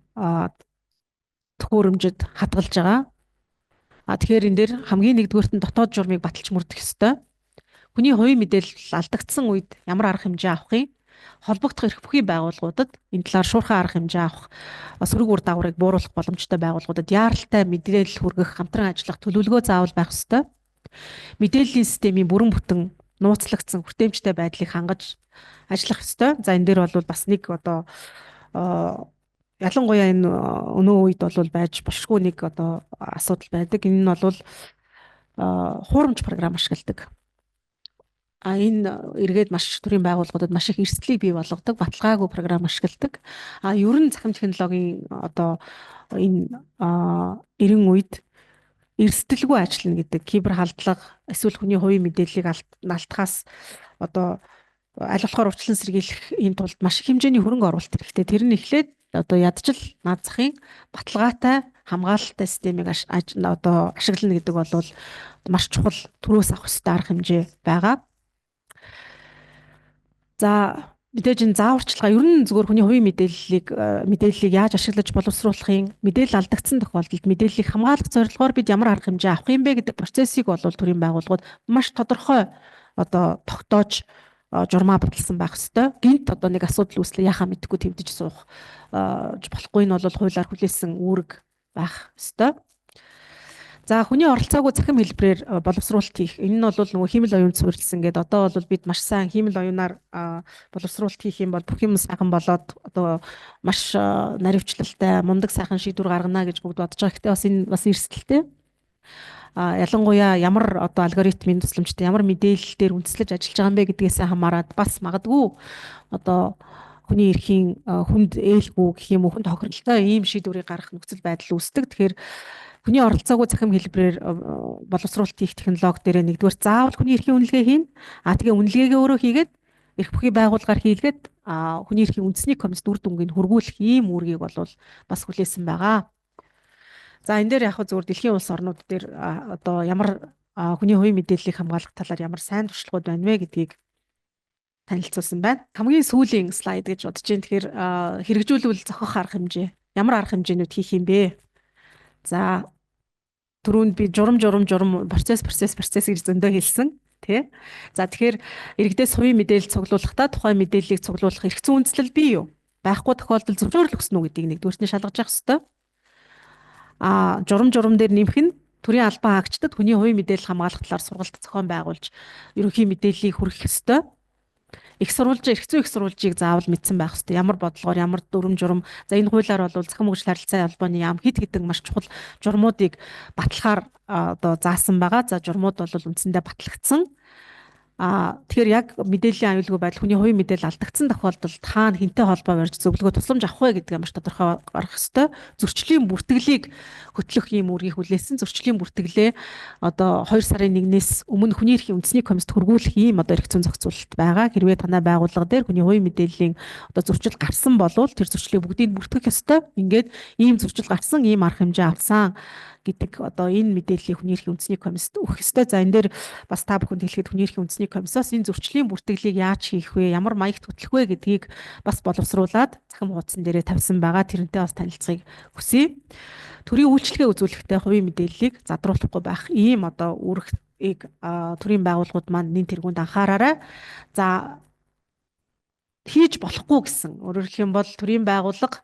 төхөөрөмжөд хадгалж байгаа. Тэгэхээр энэ дээр хамгийн нэгдүгээрт нь дотоод журмыг баталж мөрдөх ёстой. Хүний хувийн мэдээлэл алдагдсан үед ямар арга хэмжээ авах юм? Холбогдох эрх бүхий байгууллагуудад энэ талаар шуурхай арга хэмжээ авах, сөрөг үр дагаврыг бууруулах боломжтой байгууллагуудад яаралтай мэдээлэл хүргэх, хамтран ажиллах төлөвлөгөө заавал байх ёстой. Мэдээллийн системийн бүрэн бүтэн нууцлагдсан хүртээмжтэй байдлыг хангаж ажиллах ёстой. За энэ дээр бол бас нэг одоо ялангуяа энэ өнөө үед бол байж бошгүй нэг одоо асуудал байдаг. Энэ нь бол хуурамч програм ашигладаг. Энэ эргээд маш төрийн байгууллагуудад маш их эрсдлийг бий болгодог, баталгаагүй програм ашигладаг. Ер нь цахим технологийн одоо энэ эрен үед эрсдэлгүй ажиллана гэдэг кибер халдлага эсвэл хүний хувийн мэдээллийг алдахаас одоо аль болохоор урьдчилан сэргийлэх ийм тулд маш их хэмжээний хөрөнгө оруулалт хэрэгтэй. Тэр нь эхлээд одоо ядчил наад захын баталгаатай хамгаалалтай системийг одоо ашиглана гэдэг бол маш чухал төрөөс авах ёстой арга хэмжээ байгаа. За мэдээж энэ зааварчилгаа ер нь зөвхөн хүний хувийн мэдээллийг яаж ашиглаж боловсруулах юм, мэдээлэл алдагдсан тохиолдолд мэдээллийг хамгаалах зорилгоор бид ямар арга хэмжээ авах юм бэ гэдэг процессыг бол төрийн байгууллагууд маш тодорхой одоо тогтоож журмаа баталсан байх ёстой. Гинт одоо нэг асуудал үүслээ яхаа мэдэхгүй твдэж суух болохгүй нь бол хуулиар хүлээсэн үүрэг байх ёстой. За хүний оролцоогүй цахим хэлбэрээр боловсруулалт хийх. Энэ нь бол нөгөө хиймэл оюунд суурилсан гэдэг. Одоо бол бид маш сайн хиймэл оюунаар боловсруулалт хийх юм бол бүх юм сайхан болоод одоо маш наривчлалтай, мундаг сайхан шийдвэр гаргана гэж бүгд бодож байгаа. Гэхдээ бас энэ бас эрсдэлтэй. Ялангуяа ямар одоо алгоритмын тусламжтай ямар мэдээлэл дээр үндэслэж ажиллаж байгаа юм бэ гэдгээс хамаарат бас магадгүй одоо хүний эрхийн хүнд ээлгүй гэх юм уу хүн тохиролтой ийм шийдвэрийг гаргах нөхцөл байдал үүсдэг. Тэгэхээр хүний оролцоогүй цахим хэлбэрээр боловсруулалт хийх технологи дээр нэгдүгээр заавал хүний эрхийн үнэлгээ хийнэ. Тэгээ үнэлгээгээ өөрөө хийгээд эрх бүхий байгууллагаар хийлгээд хүний эрхийн үндэсний комиссд үр дүнгийг хүргүүлэх ийм үүргийг бол бас хүлээсэн байгаа. За энэ дээр яг зөвхөн дэлхийн улс орнууд дээр одоо ямар хүний хувийн мэдээллийг хамгаалах талаар ямар сайн туршлагууд байна вэ гэдгийг танилцуулсан байна. Хамгийн сүүлийн слайд гэж бодож байна. Тэгэхээр хэрэгжүүлвэл зохих арга хэмжээ. Ямар арга хэмжээнүүд хийх юм бэ? За түрүүнд би журам процесс гэж зөндөө хэлсэн тий. За тэгэхээр иргэдээс хувийн мэдээлэл цуглуулахдаа тухайн мэдээллийг цуглуулах эрх зүйн үндэслэл бий юу? Байхгүй тохиолдолд зөвшөөрөл өгсөн үү гэдгийг нэгдүгээрт нь шалгаж явах ёстой. Журам дээр нэмэх нь төрийн албан хаагчдад хүний хувийн мэдээлэл хамгаалах талаар сургалт зохион байгуулж ерөнхий мэдээллийг хүргэх ёстой. Их сурвалж, эрх зүйн их сурвалжийг заавал мэдсэн байх ёстой. Ямар бодлогоор, ямар дүрм журам. За энэ хуулиар бол цахим хөгжил харилцаа холбооны яам хэд хэдэн маш чухал журмуудыг батлахаар одоо заасан байгаа. За журмууд бол үндсэндээ батлагдсан. Тэгэхээр яг мэдээллийн аюулгүй байдал, хүний хувийн мэдээлэл алдагдсан тохиолдолд хаана хэнтэй холбоо барьж зөвлөгөө тусламж авах вэ гэдгээ маш тодорхой гаргах ёстой. Зөрчлийн бүртгэлийг хөтлөх ийм үүргийг хүлээсэн. Зөрчлийн бүртгэлээ одоо 2 сарын 1-ээс өмнө хүний эрхийн үндэсний комиссд хүргүүлэх ийм одоо эрх зүйн зохицуулалт байгаа. Хэрвээ танай байгууллага дээр хүний хувийн мэдээллийн одоо зөрчил гарсан болвол тэр зөрчлийг бүгдийг бүртгэх ёстой. Ингээд ийм зөрчил гарсан, ийм арга хэмжээ авсан гэдэг одоо энэ мэдээллийг хүний эрхийн үндэсний комиссд өгөх ёстой. За энэ дээр бас та бүхэнд хэлэхэд хүний эрхийн үндэсний комиссоос энэ зөрчлийн бүртгэлийг яаж хийх вэ, ямар маягт хөтлөх вэ гэдгийг бас боловсруулад цахим хуудсан дээрээ тавьсан байгаа. Тэрнтэй бас танилцахыг хүсье. Төрийн үйлчилгээ үзүүлэхдээ хувийн мэдээллийг задруулахгүй байх ийм одоо үүргийг төрийн байгууллагууд маань нэн тэргуунд анхаараарай. За хийж болохгүй гэсэн. Өөрөөр хэлэх юм бол төрийн байгууллага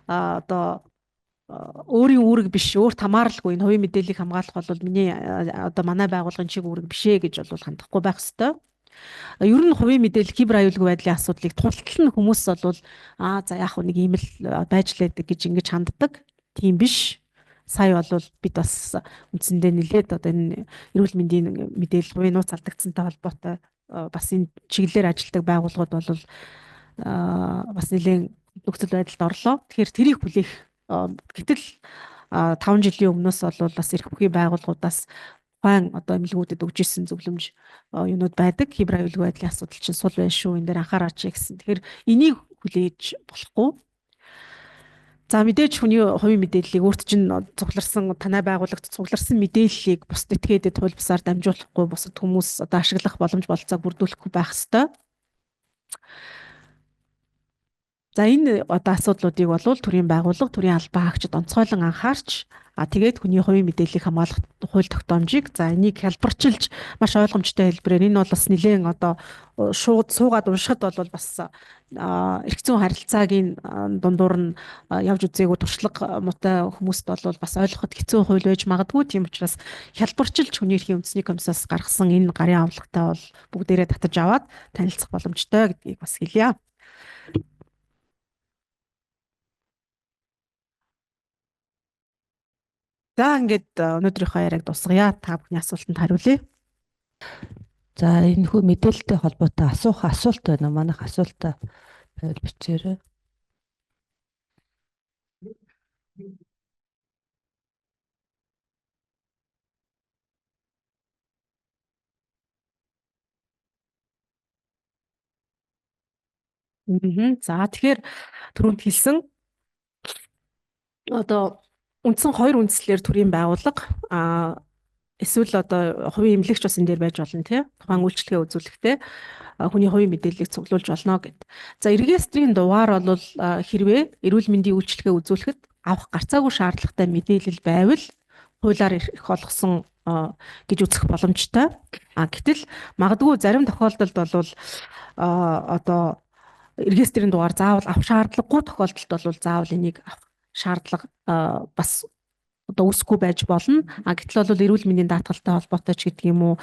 одоо өөрийн үүрэг биш, өөрт хамааралгүй энэ хувийн мэдээллийг хамгаалах бол миний одоо манай байгууллагын чиг үүрэг биш ээ гэж бол хандахгүй байх ёстой. Ер нь хувийн мэдээлэл, кибер аюулгүй байдлын асуудлыг тултал нь хүмүүс бол за яах вэ, нэг ийм л байж лээдэг гэж ингэж ханддаг. Тийм биш. Сая бол бид бас үндсэндээ нэлээд одоо энэ эрүүл мэндийн мэдээлэл, хувийн нууц алдагдсантай холбоотой бас энэ чиглэлээр ажилладаг байгууллагууд бол бас нэлээд нөхцөл байдалд орлоо. Тэгэхээр тэрийг хүлээх. Гэтэл 5 жилийн өмнөөс бол бас эрх бүхий байгууллагуудаас тухайн одоо эмнэлгүүдэд өгч ирсэн зөвлөмж юунууд байдаг. Кибер аюулгүй байдлын асуудал чинь сул байна шүү. Энэ дээр анхаараач гэсэн. Тэгэхээр энийг хүлээж болохгүй. За мэдээж хүний хувийн мэдээллийг өөрт чинь цугларсан, танай байгууллагт цугларсан мэдээллийг бусад этгээдэд хууль бусаар дамжуулахгүй, бусад хүмүүс одоо ашиглах боломж бололцоог бүрдүүлэхгүй байх ёстой. За энэ одоо асуудлуудыг бол төрийн байгууллага, төрийн албан хаагчид онцгойлон анхаарч, тэгээд хүний хувийн мэдээллийг хамгаалах хууль тогтоомжийг за энийг хялбарчилж маш ойлгомжтой хэлбэрээр энэ бол бас нэлээд одоо шууд суугаад уншихад бол бас эрх зүйн харилцаагийн дундуур нь явж үзээгүй туршлага муутай хүмүүст бол бас ойлгоход хэцүү хууль байж магадгүй. Тийм учраас хялбарчилж хүний эрхийн үндэсний комиссоос гаргасан энэ гарын авлагатай бол бүгдээрээ татаж аваад танилцах боломжтой гэдгийг бас хэлье. За ингээд өнөөдрийнхөө яриаг дуусгая. Та бүхний асуултанд хариулъя. За энэ хүү мэдээлэлтэй холбоотой асуух асуулт байна. Манайх асуултаа байвал бичээрэй. За тэгэхээр түрүүнд хэлсэн одоо үндсэн хоёр үндслээр төрийн байгууллага эсвэл одоо хувийн эмнэлэгч бас энэ дээр байж болно тий. Тухайн үйлчилгээ үзүүлэхдээ хүний хувийн мэдээллийг цуглуулж болно гэд. За регистрийн дугаар бол хэрвээ эрүүл мэндийн үйлчилгээ үзүүлэхэд авах гарцаагүй шаардлагатай мэдээлэл байвал хуулиар эрх олгосон гэж үзэх боломжтой. Гэтэл магадгүй зарим тохиолдолд бол одоо регистрийн дугаар заавал авах шаардлагагүй тохиолдолд бол заавал энийг авах шаардлага бас одоо үүсэхгүй байж болно. Гэтэл бол эрүүл мэндийн даатгалтай холбоотой ч гэдэг юм уу,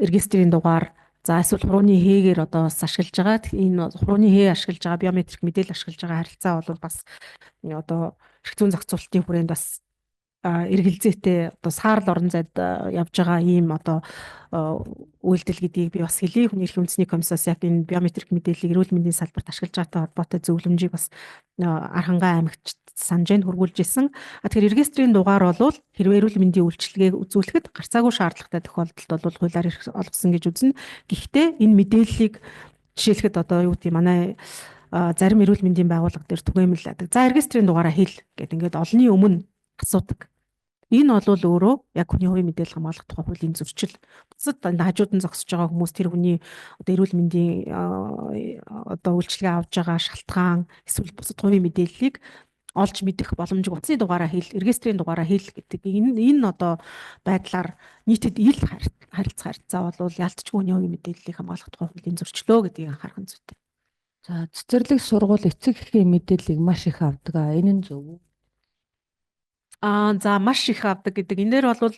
регистрийн дугаар, за эсвэл хурууны хээгээр одоо бас ашиглаж байгаа. Энэ хурууны хээ ашиглаж байгаа, биометрик мэдээлэл ашиглаж байгаа харилцаа бол бас одоо эрх зүйн зохицуултын хүрээнд бас эргэлзээтэй одоо саарл орон зайд явж байгаа ийм одоо үйлдэл гэдгийг би бас хэлье. Хүний эрхийн үндэсний комиссоос яг энэ биометрик мэдээллийг эрүүл мэндийн салбарт ашиглаж байгаатай холбоотой зөвлөмжийг бас Архангай аймагт санаж хөргүүлж исэн. Тэгэхээр регистрийн дугаар бол хэрвээ эрүүл мэндийн үйлчилгээг үзүүлэхэд гарцаагүй шаардлагатай тохиолдолд бол хуулиар эрх олгосон гэж үзнэ. Гэхдээ энэ мэдээллийг жишээлхэд одоо юу гэдэг манай зарим эрүүл мэндийн байгууллага дээр түгээмэл байдаг. За регистрийн дугаараа хэл гэд ингээд олонний өмнө асуудаг. Энэ бол өөрөө яг хүний хувийн мэдээлэл хамгаалах тухай хуулийн зөрчил. Бусад хажууд нь зогсож байгаа хүмүүс тэр хүний одоо эрүүл мэндийн одоо үйлчилгээ авж байгаа шалтгаан эсвэл бусад хувийн мэдээллийг олж мэдэх боломжийг утасны дугаараа хэл, регистрийн дугаараа хэл гэдэг энэ одоо байдлаар нийтэд ил харилцах харилцаа бол ялцчгүй хүний хувийн мэдээллийг хамгаалах тухай хуулийн зөрчлөө гэдгийг анхаарах нь зүйтэй. За цэцэрлэг сургууль эцэг эхийн мэдээллийг маш их авдаг. Энэ нь зөв үү? За маш их авдаг гэдэг. Энэ дээр бол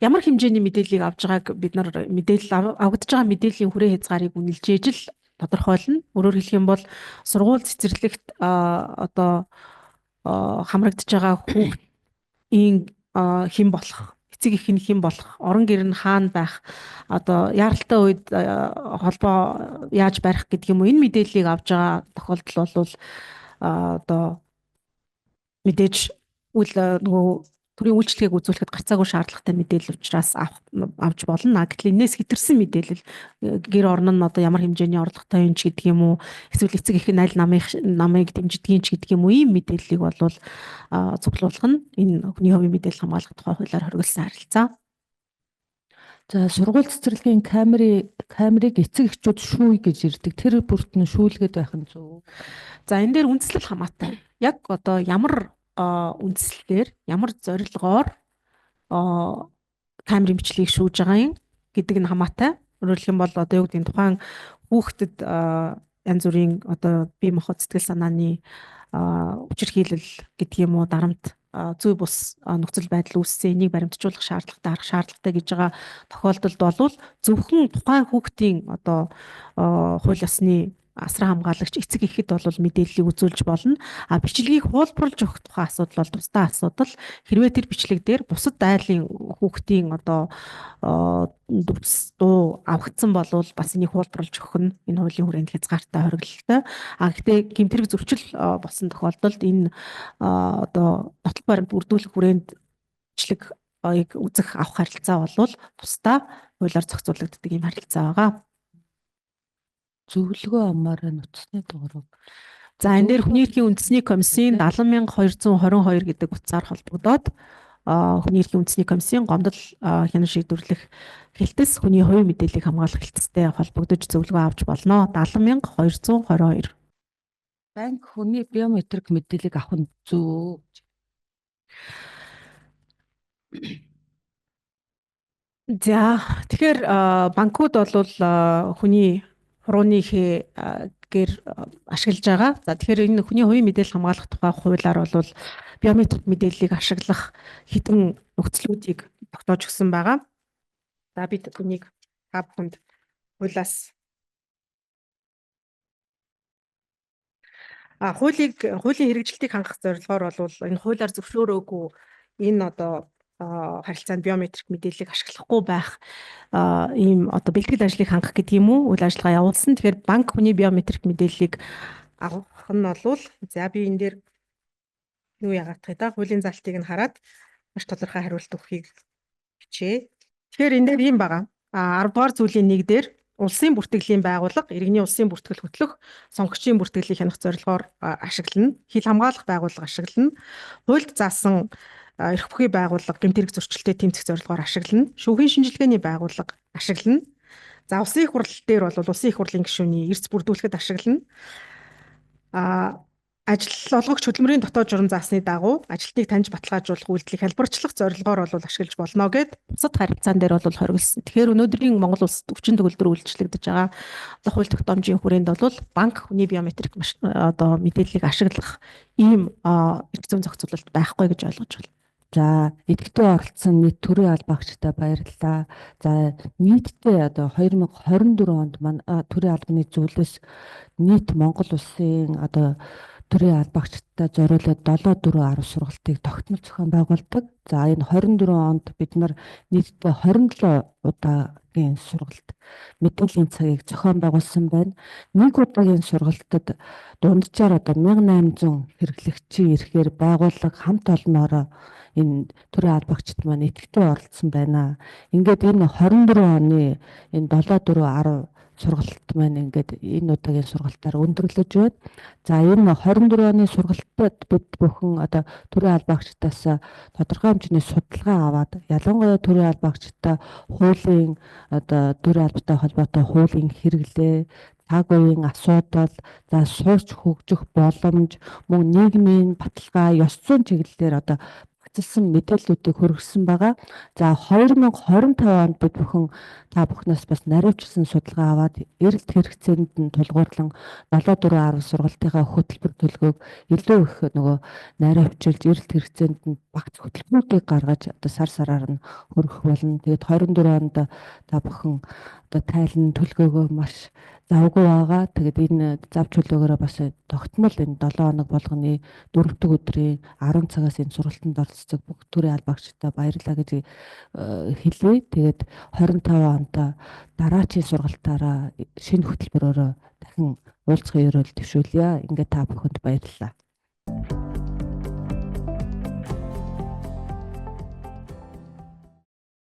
ямар хэмжээний мэдээллийг авж байгааг бид нар мэдээлэл авагдж байгаа мэдээллийн хүрээ хязгаарыг үнэлж ижил тодорхойлно. Өөрөөр хэлэх юм бол сургууль цэцэрлэгт одоо хамрагдж байгаа хүүхдийн хэн болох, эцэг эх нь хэн болох, орон гэр нь хаана байх, одоо яаралтай үед холбоо яаж барих гэдэг юм уу, энэ мэдээллийг авч байгаа тохиолдол бол одоо мэдээж үл нөгөө төрийн үйлчилгээг үзүүлэхэд гарцаагүй шаардлагатай мэдээлэл учраас авч болно. Гэтэл энээс хэтэрсэн мэдээлэл, гэр орон нь одоо ямар хэмжээний орлоготой юм ч гэдэг юм уу, эсвэл эцэг эх нь аль намыг дэмжидгийн ч гэдэг юм уу, ийм мэдээллийг бол цуглуулах нь энэ хүний хувийн мэдээлэл хамгаалах тухай хуулиар хоригдсан харилцаа. За, сургууль цэцэрлэгийн камерыг эцэг эхчүүд шүүе гэж ирдэг. Тэр бүрт нь шүүлгээд байх нь зөв. За, энэ дээр үндслэл хамаатай. Яг одоо ямар үндслэлээр, ямар зорилгоор камерын бичлэгийг шүүж байгаа юм гэдэг нь хамаатай. Өөрөөр хэлэх юм бол одоо юу гэдэг нь тухайн хүүхдэд янз бүрийн одоо бие махбод, сэтгэл санааны хүчирхийлэл гэдэг юм уу, дарамт, зүй бус нөхцөл байдал үүссэн, энийг баримтжуулах шаардлагатай, харах шаардлагатай гэж байгаа тохиолдолд бол зөвхөн тухайн хүүхдийн одоо хууль ёсны асран хамгаалагч эцэг эхэд бол мэдээллийг үзүүлж болно. А бичлэгийг хуулбарлаж өгөх тухай асуудал бол тусдаа асуудал. Хэрвээ тэр бичлэг дээр бусад айлын хүүхдийн одоо дүрс дуу авагдсан бол бас энийг хуулбарлаж өгөх нь энэ хуулийн хүрээнд хязгаартай хориглолтой. А гэхдээ гэмт хэрэг зөрчил болсон тохиолдолд энэ одоо нотлох баримт бүрдүүлэх хүрээнд бичлэг үзэх авах харилцаа бол тусдаа хуулиар зохицуулагддаг юм харилцаа байгаа. Зөвлөгөө авмаар байна, утасны дугаарыг. За, энэ дээр хүний эрхийн үндэсний комиссийн 70,222 гэдэг утсаар холбогдоод хүний эрхийн үндэсний комиссийн гомдол хянан шийдвэрлэх хэлтэс, хүний хувийн мэдээллийг хамгаалах хэлтэстэй холбогдож зөвлөгөө авч болно. 70,222. Банк хүний биометрик мэдээллийг авах нь зөв. За, тэгэхээр банкуд бол хүний хурууны хээ гэр ашиглаж байгаа. За, тэгэхээр энэ хүний хувийн мэдээлэл хамгаалах тухай хуулиар бол биометрик мэдээллийг ашиглах хэдэн нөхцлүүдийг тогтоож өгсөн байгаа. За, бид энийг та бүхэнд хуулиас хуулийн хэрэгжилтийг хангах зорилгоор бол энэ хуулиар зөвшөөрөөгүй энэ одоо харилцаанд биометрик мэдээллийг ашиглахгүй байх ийм одоо бэлтгэл ажлыг хангах гэдэг юм уу, үйл ажиллагаа явуулсан. Тэгэхээр банк хүний биометрик мэдээллийг авах нь бол за би энэ дээр юу яагаадах вэ да, хуулийн залтыг нь хараад маш тодорхой хариулт өгөхийг хичээе. Тэгэхээр энэ дээр ийм байгаа. 10 дугаар зүйлийн 1 дээр улсын бүртгэлийн байгууллага иргэний улсын бүртгэл хөтлөх, сонгогчийн бүртгэлийг хянах зорилгоор ашиглана. Хил хамгаалах байгууллага ашиглана. Хуульд заасан эрх бүхий байгууллага гэмт хэрэг зөрчилтэй тэмцэх зорилгоор ашиглана. Шүүхийн шинжилгээний байгууллага ашиглана. За, улсын их хурл дээр бол улсын их хурлын гишүүний эрс бүрдүүлэхэд ашиглана. Ажил олгогч хөдөлмөрийн дотоод журам заасны дагуу ажилтныг таньж баталгаажуулах үйлдэлийг хэлбэрчлэх зорилгоор бол ашиглаж болно гэд бусад харилцаан дээр бол хориглосон. Тэгэхээр өнөөдрийн Монгол улсад өвчин төгөлдөр үйлчлэгдэж байгаа одоо хууль тогтоомжийн хүрээнд бол банк хүний биометрик одоо мэдээллийг ашиглах ийм эрх зүйн зохицуулалт байхгүй гэж ойлгож байна. За, идэвхтэй оролцсон нийт төрийн албаагчтай баярлалаа. За, нийтдээ одоо 2024 онд манай төрийн албаны зөвлөлөөс нийт Монгол улсын одоо төрийн албаагчтай зориулаад 7 4 10 сургалтыг тогтмол зохион байгуулдаг. За, энэ 24 онд бид нар нийтдээ 27 удаагийн сургалт мэдээллийн цагийг зохион байгуулсан байна. Нэг удаагийн сургалтад дунджаар одоо 1800 хэрэглэгчийн ирэхээр байгууллага хамт олноороо энэ төрийн албаагчид маань идэвхтэй оролцсон байна. Ингээд энэ 24 оны энэ 7 4 10 сургалт маань ингээд энэ удаагийн сургалтаар өндөрлөж байна. За, энэ 24 оны сургалтад бид бүхэн одоо төрийн албаагчдаас тодорхой хэмжээний судалгаа аваад, ялангуяа төрийн албаагчдаа хуулийн одоо төрийн албатай холбоотой хуулийн хэрэглээ, цаг үеийн асуудал, за сурч хөгжих боломж, мөн нийгмийн баталгаа, ёс зүйн чиглэлээр одоо багцлсан мэдээллүүдийг хүргэсэн байгаа. За, 2025 онд бид бүхэн та бүхнээс бас нариучлсан судалгаа аваад эрэлт хэрэгцээнд нь тулгуурлан 7 4 10 сургалтынхаа хөтөлбөр төлгөөг илүү их нөгөө нариучлж эрэлт хэрэгцээнд нь багц хөтөлбөрүүдийг гаргаж одоо сар сараар нь хүргэх болно. Тэгээд 24 онд та бүхэн одоо тайлан төлгөөгөө маш Завгүй байгаа. Тэгээд энэ зав чөлөөгөөрөө бас тогтмол энэ 7 хоног болгоны 4 дахь өдрийн 10 цагаас энэ сургалтанд оролцдог бүх төрийн албаагчдаа баярлалаа гэж хэлье. Тэгээд 25 онд дараачийн сургалтаараа шинэ хөтөлбөрөөрөө дахин уулзахын ерөөл дэвшүүлье. Ингээд та бүхэнд баярлалаа.